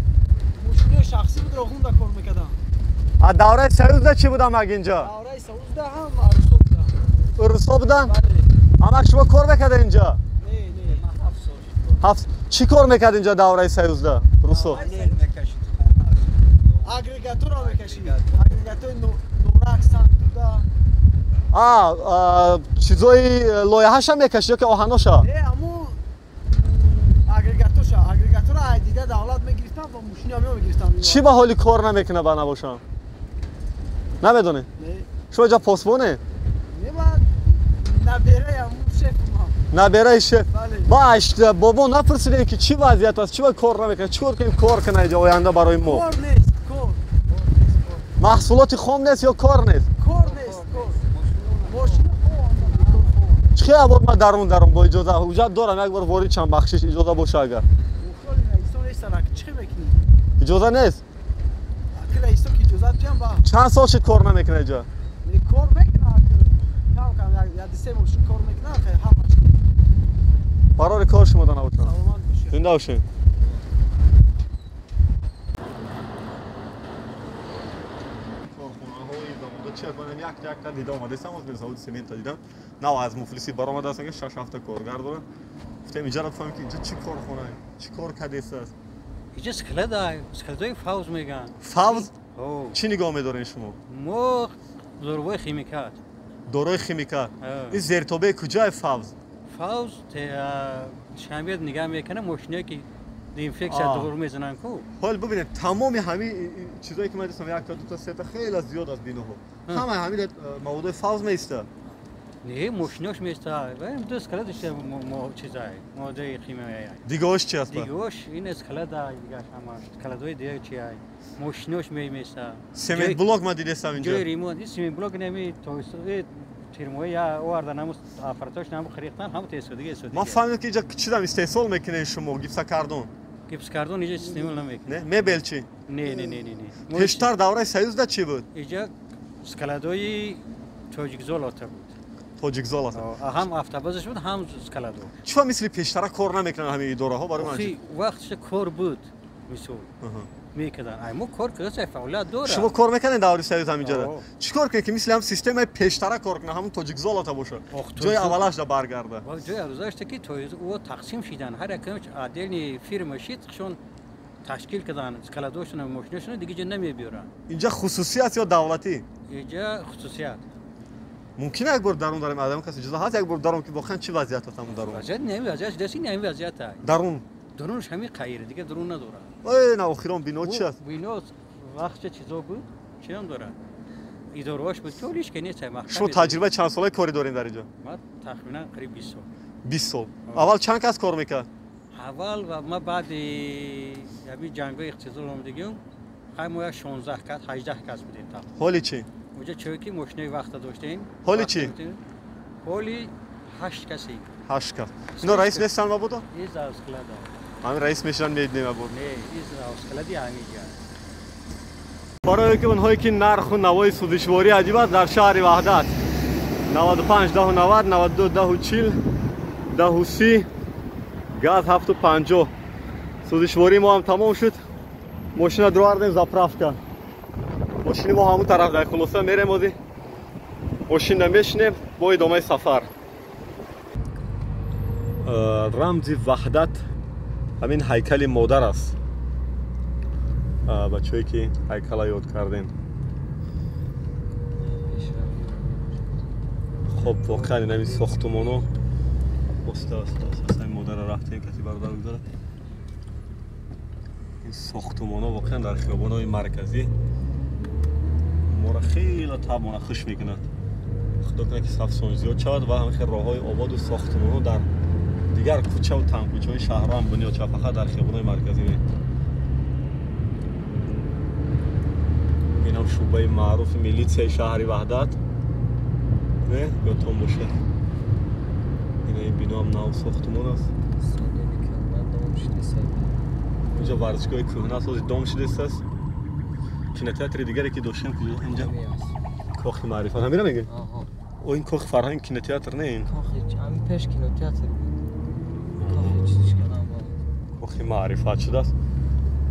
мошинои шахсӣ буд, роғунда кор мекардам. А давраи Союзда чӣ будам аг инҷа? Давраи Союзда ҳам арусо будам. Урусо будан? Амак шумо кор мекарда инҷа? Не, не, ман 7 сол. 7. Чӣ кор мекард инҷа давраи Союзда? Русо? Агрегатора мекашид. Агрегатои нурак сангтуда. А, чизои лоиҳаша мекашид ё ки оҳаноша? Не, аму агрегатоша, агрегатора ай дида давлат мегирифтам ва мошина мегирифтам. Чӣ ба ҳоли кор намекунад ба набошам? Намедонед? Шумо инҷа посбоне? Не, ман набераи аму шефам. Набераи шеф. Ба бобо напурсидем ки чӣ вазъият аст, чӣ ба кор намекунад, чӣ кор кунем кор кунад инҷа оянда барои мо? Кор нест, кор. Маҳсулоти хом нест ё кор нест? Кор нест, кор. Мошина хом. Чӣ абод ман дарун дарун бо иҷоза ҳуҷҷат дорам, як бор ворид шам, бахшиш иҷоза боша агар. Хеле раисо нестан, чӣ мекунӣ? Иҷоза нест? Аки раисо ки иҷоза диҳам ба. Чанд сол шуд кор намекунад инҷа? Не, кор мекунад, кам кам як ду се моҳ шуд кор мекунад, ҳамаш. Барори кор шумо да набошам. Саломат бошед. Зинда бошед. Корхонаҳои завода чи аст? Ман як якта дида омадастам, ҳозир заводи семента дидам. Нав аз муфлисӣ баромадааст, ки 6-7 коргар дорад. Гуфтем инҷаро бифаҳмем ки инҷа чӣ корхона, чӣ кор кардааст. Инҷа склада, складои фавз мегӯянд. Фавз? Чӣ нигоҳ медоред шумо? Мо дорои химикат. Дорои химикат. Ин зертобаи куҷои фавз? Фавз шанбе нигоҳ мекунад мошиное ки инфексия дур мезананд ку. Ҳол бибинед, тамоми ҳамин чизое ки ман дидам, якта, дута, сета, хеле зиёд аст биноҳо. Ҳамаи ҳамин маводои фавз меистад. Не, мошинош меистад. Ду складаш чизай, моддаи химиявӣ. Дигаош чи аст? Дигаош ин склада, дигаш ҳамаш складои дига чи ай. Мошинош меистад. Семент блок ман дидестам инҷо. Ҷои ремонт, ин семент блок нами то тирмои я овардан, ҳаму аппаратош ҳаму харихтан, ҳаму тесодига эсодига. Ман фаҳмидам ки инҷа чизам истеҳсол мекунед шумо, гипсокартон. Гипсокартон инҷа истеъмол намекунем. Не, мебел чӣ? Не, не, не, не, не. Пештар давраи Союзда чӣ буд? Инҷа складои Тоҷикзолота буд. Тоҷикзолота. Ҳам автобазаш буд, ҳам складо. Чӣ мисли пештара кор намекунанд ҳамин идораҳо барои ман? Вақтша кор буд, мисол. Мекардан. Ай мо кор кардем, фаъолият дорад. Шумо кор мекардед давраи Союз ҳаминҷода? Чӣ кор кунед ки мисли ҳам системаи пештара кор кунад, ҳамун Тоҷикзолота бошад? Ҷои аввалаш да баргарда. Ҷои аввалаш ки ӯ тақсим шидан, ҳар якам отдельный фирма шид, шон ташкил кардан, складошона, мошинашона дига ҷо намебиёранд. Инҷа хусусӣ аст ё давлатӣ? Инҷа хусусият. Мумкин як бор дарун дарем, адам кас иҷоза ҳаст як бор дарун ки воқеан чӣ вазъият аст ҳамун дарун? Вазъият не, вазъият даси не, ҳамин вазъият аст. Дарун? Дарунаш ҳамин қайир, дига дарун надорад. Ой, на охирон бино чи аст? Бино вақтча чизо буд, чӣ ном дорад? Идораҳош буд, ки ҳолиш ки нест, маҳкам. Шумо таҷрибаи чанд солаи корӣ доред дар инҷо? Ман тахминан қариб 20 сол. 20 сол. Аввал чанд кас кор мекард? Аввал ва ма баъди ҳамин ҷангҳои иқтисодӣ омадагиам, хай мо як 16 кас, 18 кас будем та. Ҳоли чӣ? Оҷа чой ки мошинои вақта доштем. Ҳоли чӣ? Ҳоли 8 каси. 8 кас. Ино раис нестанд мабодо? Из склада. Ҳамин раис мешаванд мединем абод. Не, из склади ҳаминҷа. Барои ки онҳое ки нарху навои сӯзишворӣ аҷиб аст дар шаҳри Ваҳдат 95 10 90 92 10 40 10 30 газ 7 50. Сӯзишвории мо ҳам тамом шуд. Мошина дуровардем заправка. Мошини мо ҳамун тараф дар хулоса мерем, ози мошина мешинем бо идомаи сафар. Рамзи Ваҳдат ҳамин ҳайкали модар аст. Бачаҳое ки ҳайкала ёд кардем. Хоб, воқеан ин ҳамин сохтумоно оста оста оста модарро рафтем, каси бародар гузарад. Ин сохтумоно воқеан дар хиёбонҳои марказӣ моро хеле табъона хуш мекунад. Худо кунад ки сафсон зиёд шавад ва ҳамин хел роҳҳои ободу сохтумоно дар дигар кӯчаву тангкӯчаҳои шаҳрҳо ҳам бунёд шавад, фақат дар хиёбонҳои марказӣ не. Инам шӯъбаи маъруфи милитсияи шаҳри Ваҳдат. Не, ёдтон бошад. Ина ин бино ҳам нав сохтумон аст. Инҷо варзишгоҳи кӯҳна аст, ҳозир дом шудааст. Кинотеатри дигаре ки доштем инҷа кохи маърифат ҳамира мегӯ? О, ин кохи фарҳанг кинотеатр не ин? Ҳамин пеш кинотеатр буд. Кохи чизиш кардам бо. Кохи маърифат шудааст.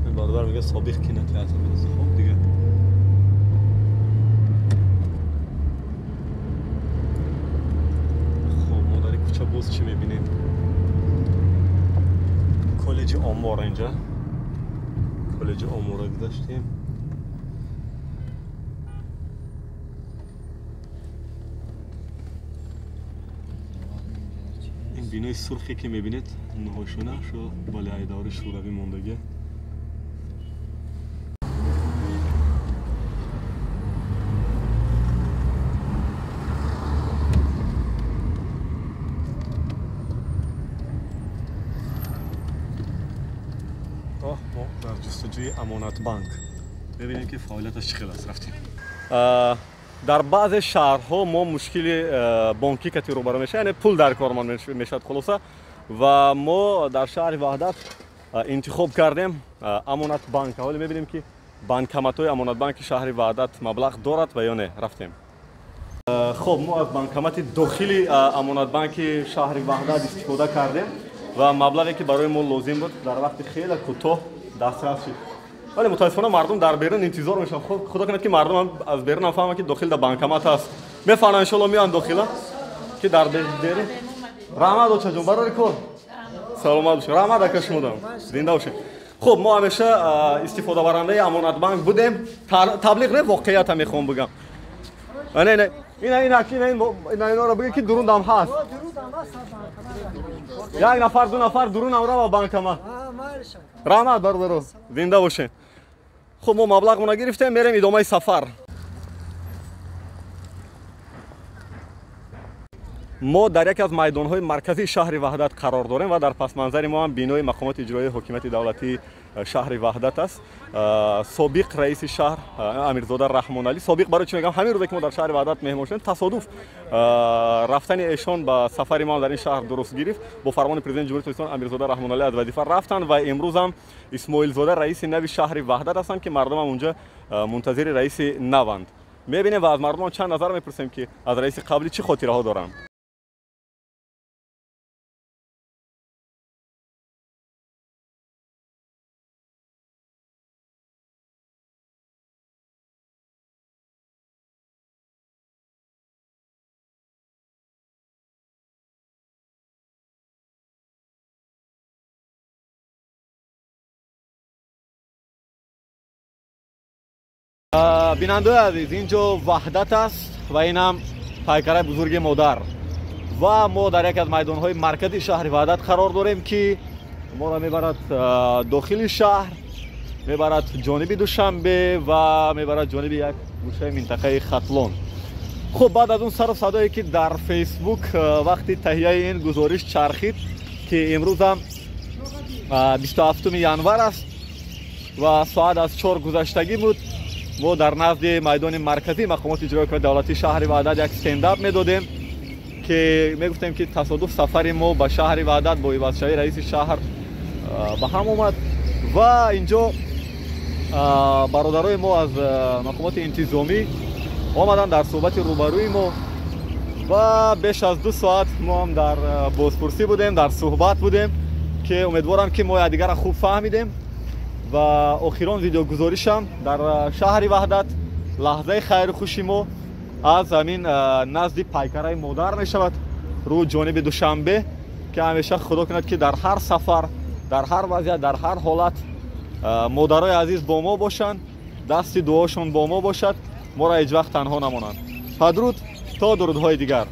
Ин бародар мегӯяд собиқ кинотеатр будааст. Хуб дига. Хуб, мо дар ин кӯча боз чӣ мебинем? Коллеҷи омор инҷа. Коллеҷи оморро гузаштем. Ин бинои сурхе ки мебинед ниҳошона шо бале ай даври шӯравӣ мондагӣ. Мо дар ҷустуҷӯи Амонатбанк мебинем ки фаъолияташ чӣ хел аст. Рафтем. Дар баъзе шаҳрҳо мо мушкили бонкӣ кати рӯбарӯ мешавем, яъне пул дар кормон мешавад хулоса. Ва мо дар шаҳри Ваҳдат интихоб кардем Амонатбанк. Ҳоло мебинем ки банкоматҳои Амонатбанки шаҳри Ваҳдат маблағ дорад ва ё не. Рафтем. Хоб, мо аз банкомати дохили Амонатбанки шаҳри Ваҳдат истифода кардем ва маблағе ки барои мо лозим буд дар вақти хеле кӯтоҳ дастрас шуд. Вале мутаассифона мардум дар берун интизор мешаванд. Худо кунад ки мардум аз берун ҳам фаҳманд ки дохил дар банкомат ҳаст. Мефаҳманд, иншоалло меоянд дохила ки дар берун. Раҳмат очаҷон, барори кор. Саломат бошед. Раҳмат ака шумодам. Зинда бошед. Хуб, мо ҳамеша истифодабарандаи Амонатбанк будем. Таблиғ не, воқеията мехоҳам бигам. Не, не, ина ина ина ина иноро бигӯ ки дурундам ҳаст. Як нафар, ду нафар дурунам рава банкомат. Раҳмат бародаро, зинда бошед. Хуб, мо маблағмонро гирифтем, мерем идомаи сафар. Мо дар яке аз майдонҳои марказии шаҳри Ваҳдат қарор дорем ва дар пасманзари мо ҳам бинои мақомоти иҷроии ҳокимияти давлатии шаҳри Ваҳдат аст. Собиқ раиси шаҳр Амирзода Раҳмоналӣ, собиқ барои чӣ мегӯям, ҳамин рӯзе ки мо дар шаҳри Ваҳдат меҳмон шудем, тасодуф рафтани эшон ба сафари мо дар ин шаҳр дуруст гирифт. Бо фармони президенти ҷумҳурии Тоҷикистон Амирзода Раҳмоналӣ аз вазифа рафтанд ва имрӯз ҳам Исмоилзода раиси нави шаҳри Ваҳдат ҳастанд ки мардумам унҷа мунтазири раиси наванд. Мебинем ва аз мардумам чанд назар мепурсем ки аз раиси қаблӣ чӣ хотираҳо доранд. Бинандаои азиз, инҷо Ваҳдат аст ва инам пайкараи бузурги модар. Ва мо дар яке аз майдонҳои марказии шаҳри Ваҳдат қарор дорем ки моро мебарад дохили шаҳр, мебарад ҷониби Душанбе ва мебарад ҷониби як гӯшаи минтақаи Хатлон. Хуб, баъд аз он сару садое ки дар Фейсбук вақти таҳияи ин гузориш чархид ки имрӯзам 27 январ аст ва соат аз 4 гузаштагӣ буд, мо дар назди майдони марказии мақомоти иҷроии ҳокимияти давлатии шаҳри Ваҳдат як стендап медодем ки мегуфтем ки тасодуф сафари мо ба шаҳри Ваҳдат бо ивазшавии раиси шаҳр ба ҳам омад ва инҷо бародарои мо аз мақомоти интизомӣ омаданд дар суҳбати рӯбарӯи мо ва беш аз 2 соат мо ҳам дар бозпурсӣ будем, дар суҳбат будем ки умедворам ки мо якдигарро хуб фаҳмидем. Ва охирон видеогузоришам дар шаҳри Ваҳдат лаҳзаи хайру хуши мо аз ҳамин назди пайкараи модар мешавад рӯ ҷониби Душанбе ки ҳамеша худо кунад ки дар ҳар сафар, дар ҳар вазъият, дар ҳар ҳолат модарои азиз бо мо бошанд, дасти дуошон бо мо бошад, моро ҳеҷ вақт танҳо намонанд. Падруд то дурудҳои дигар.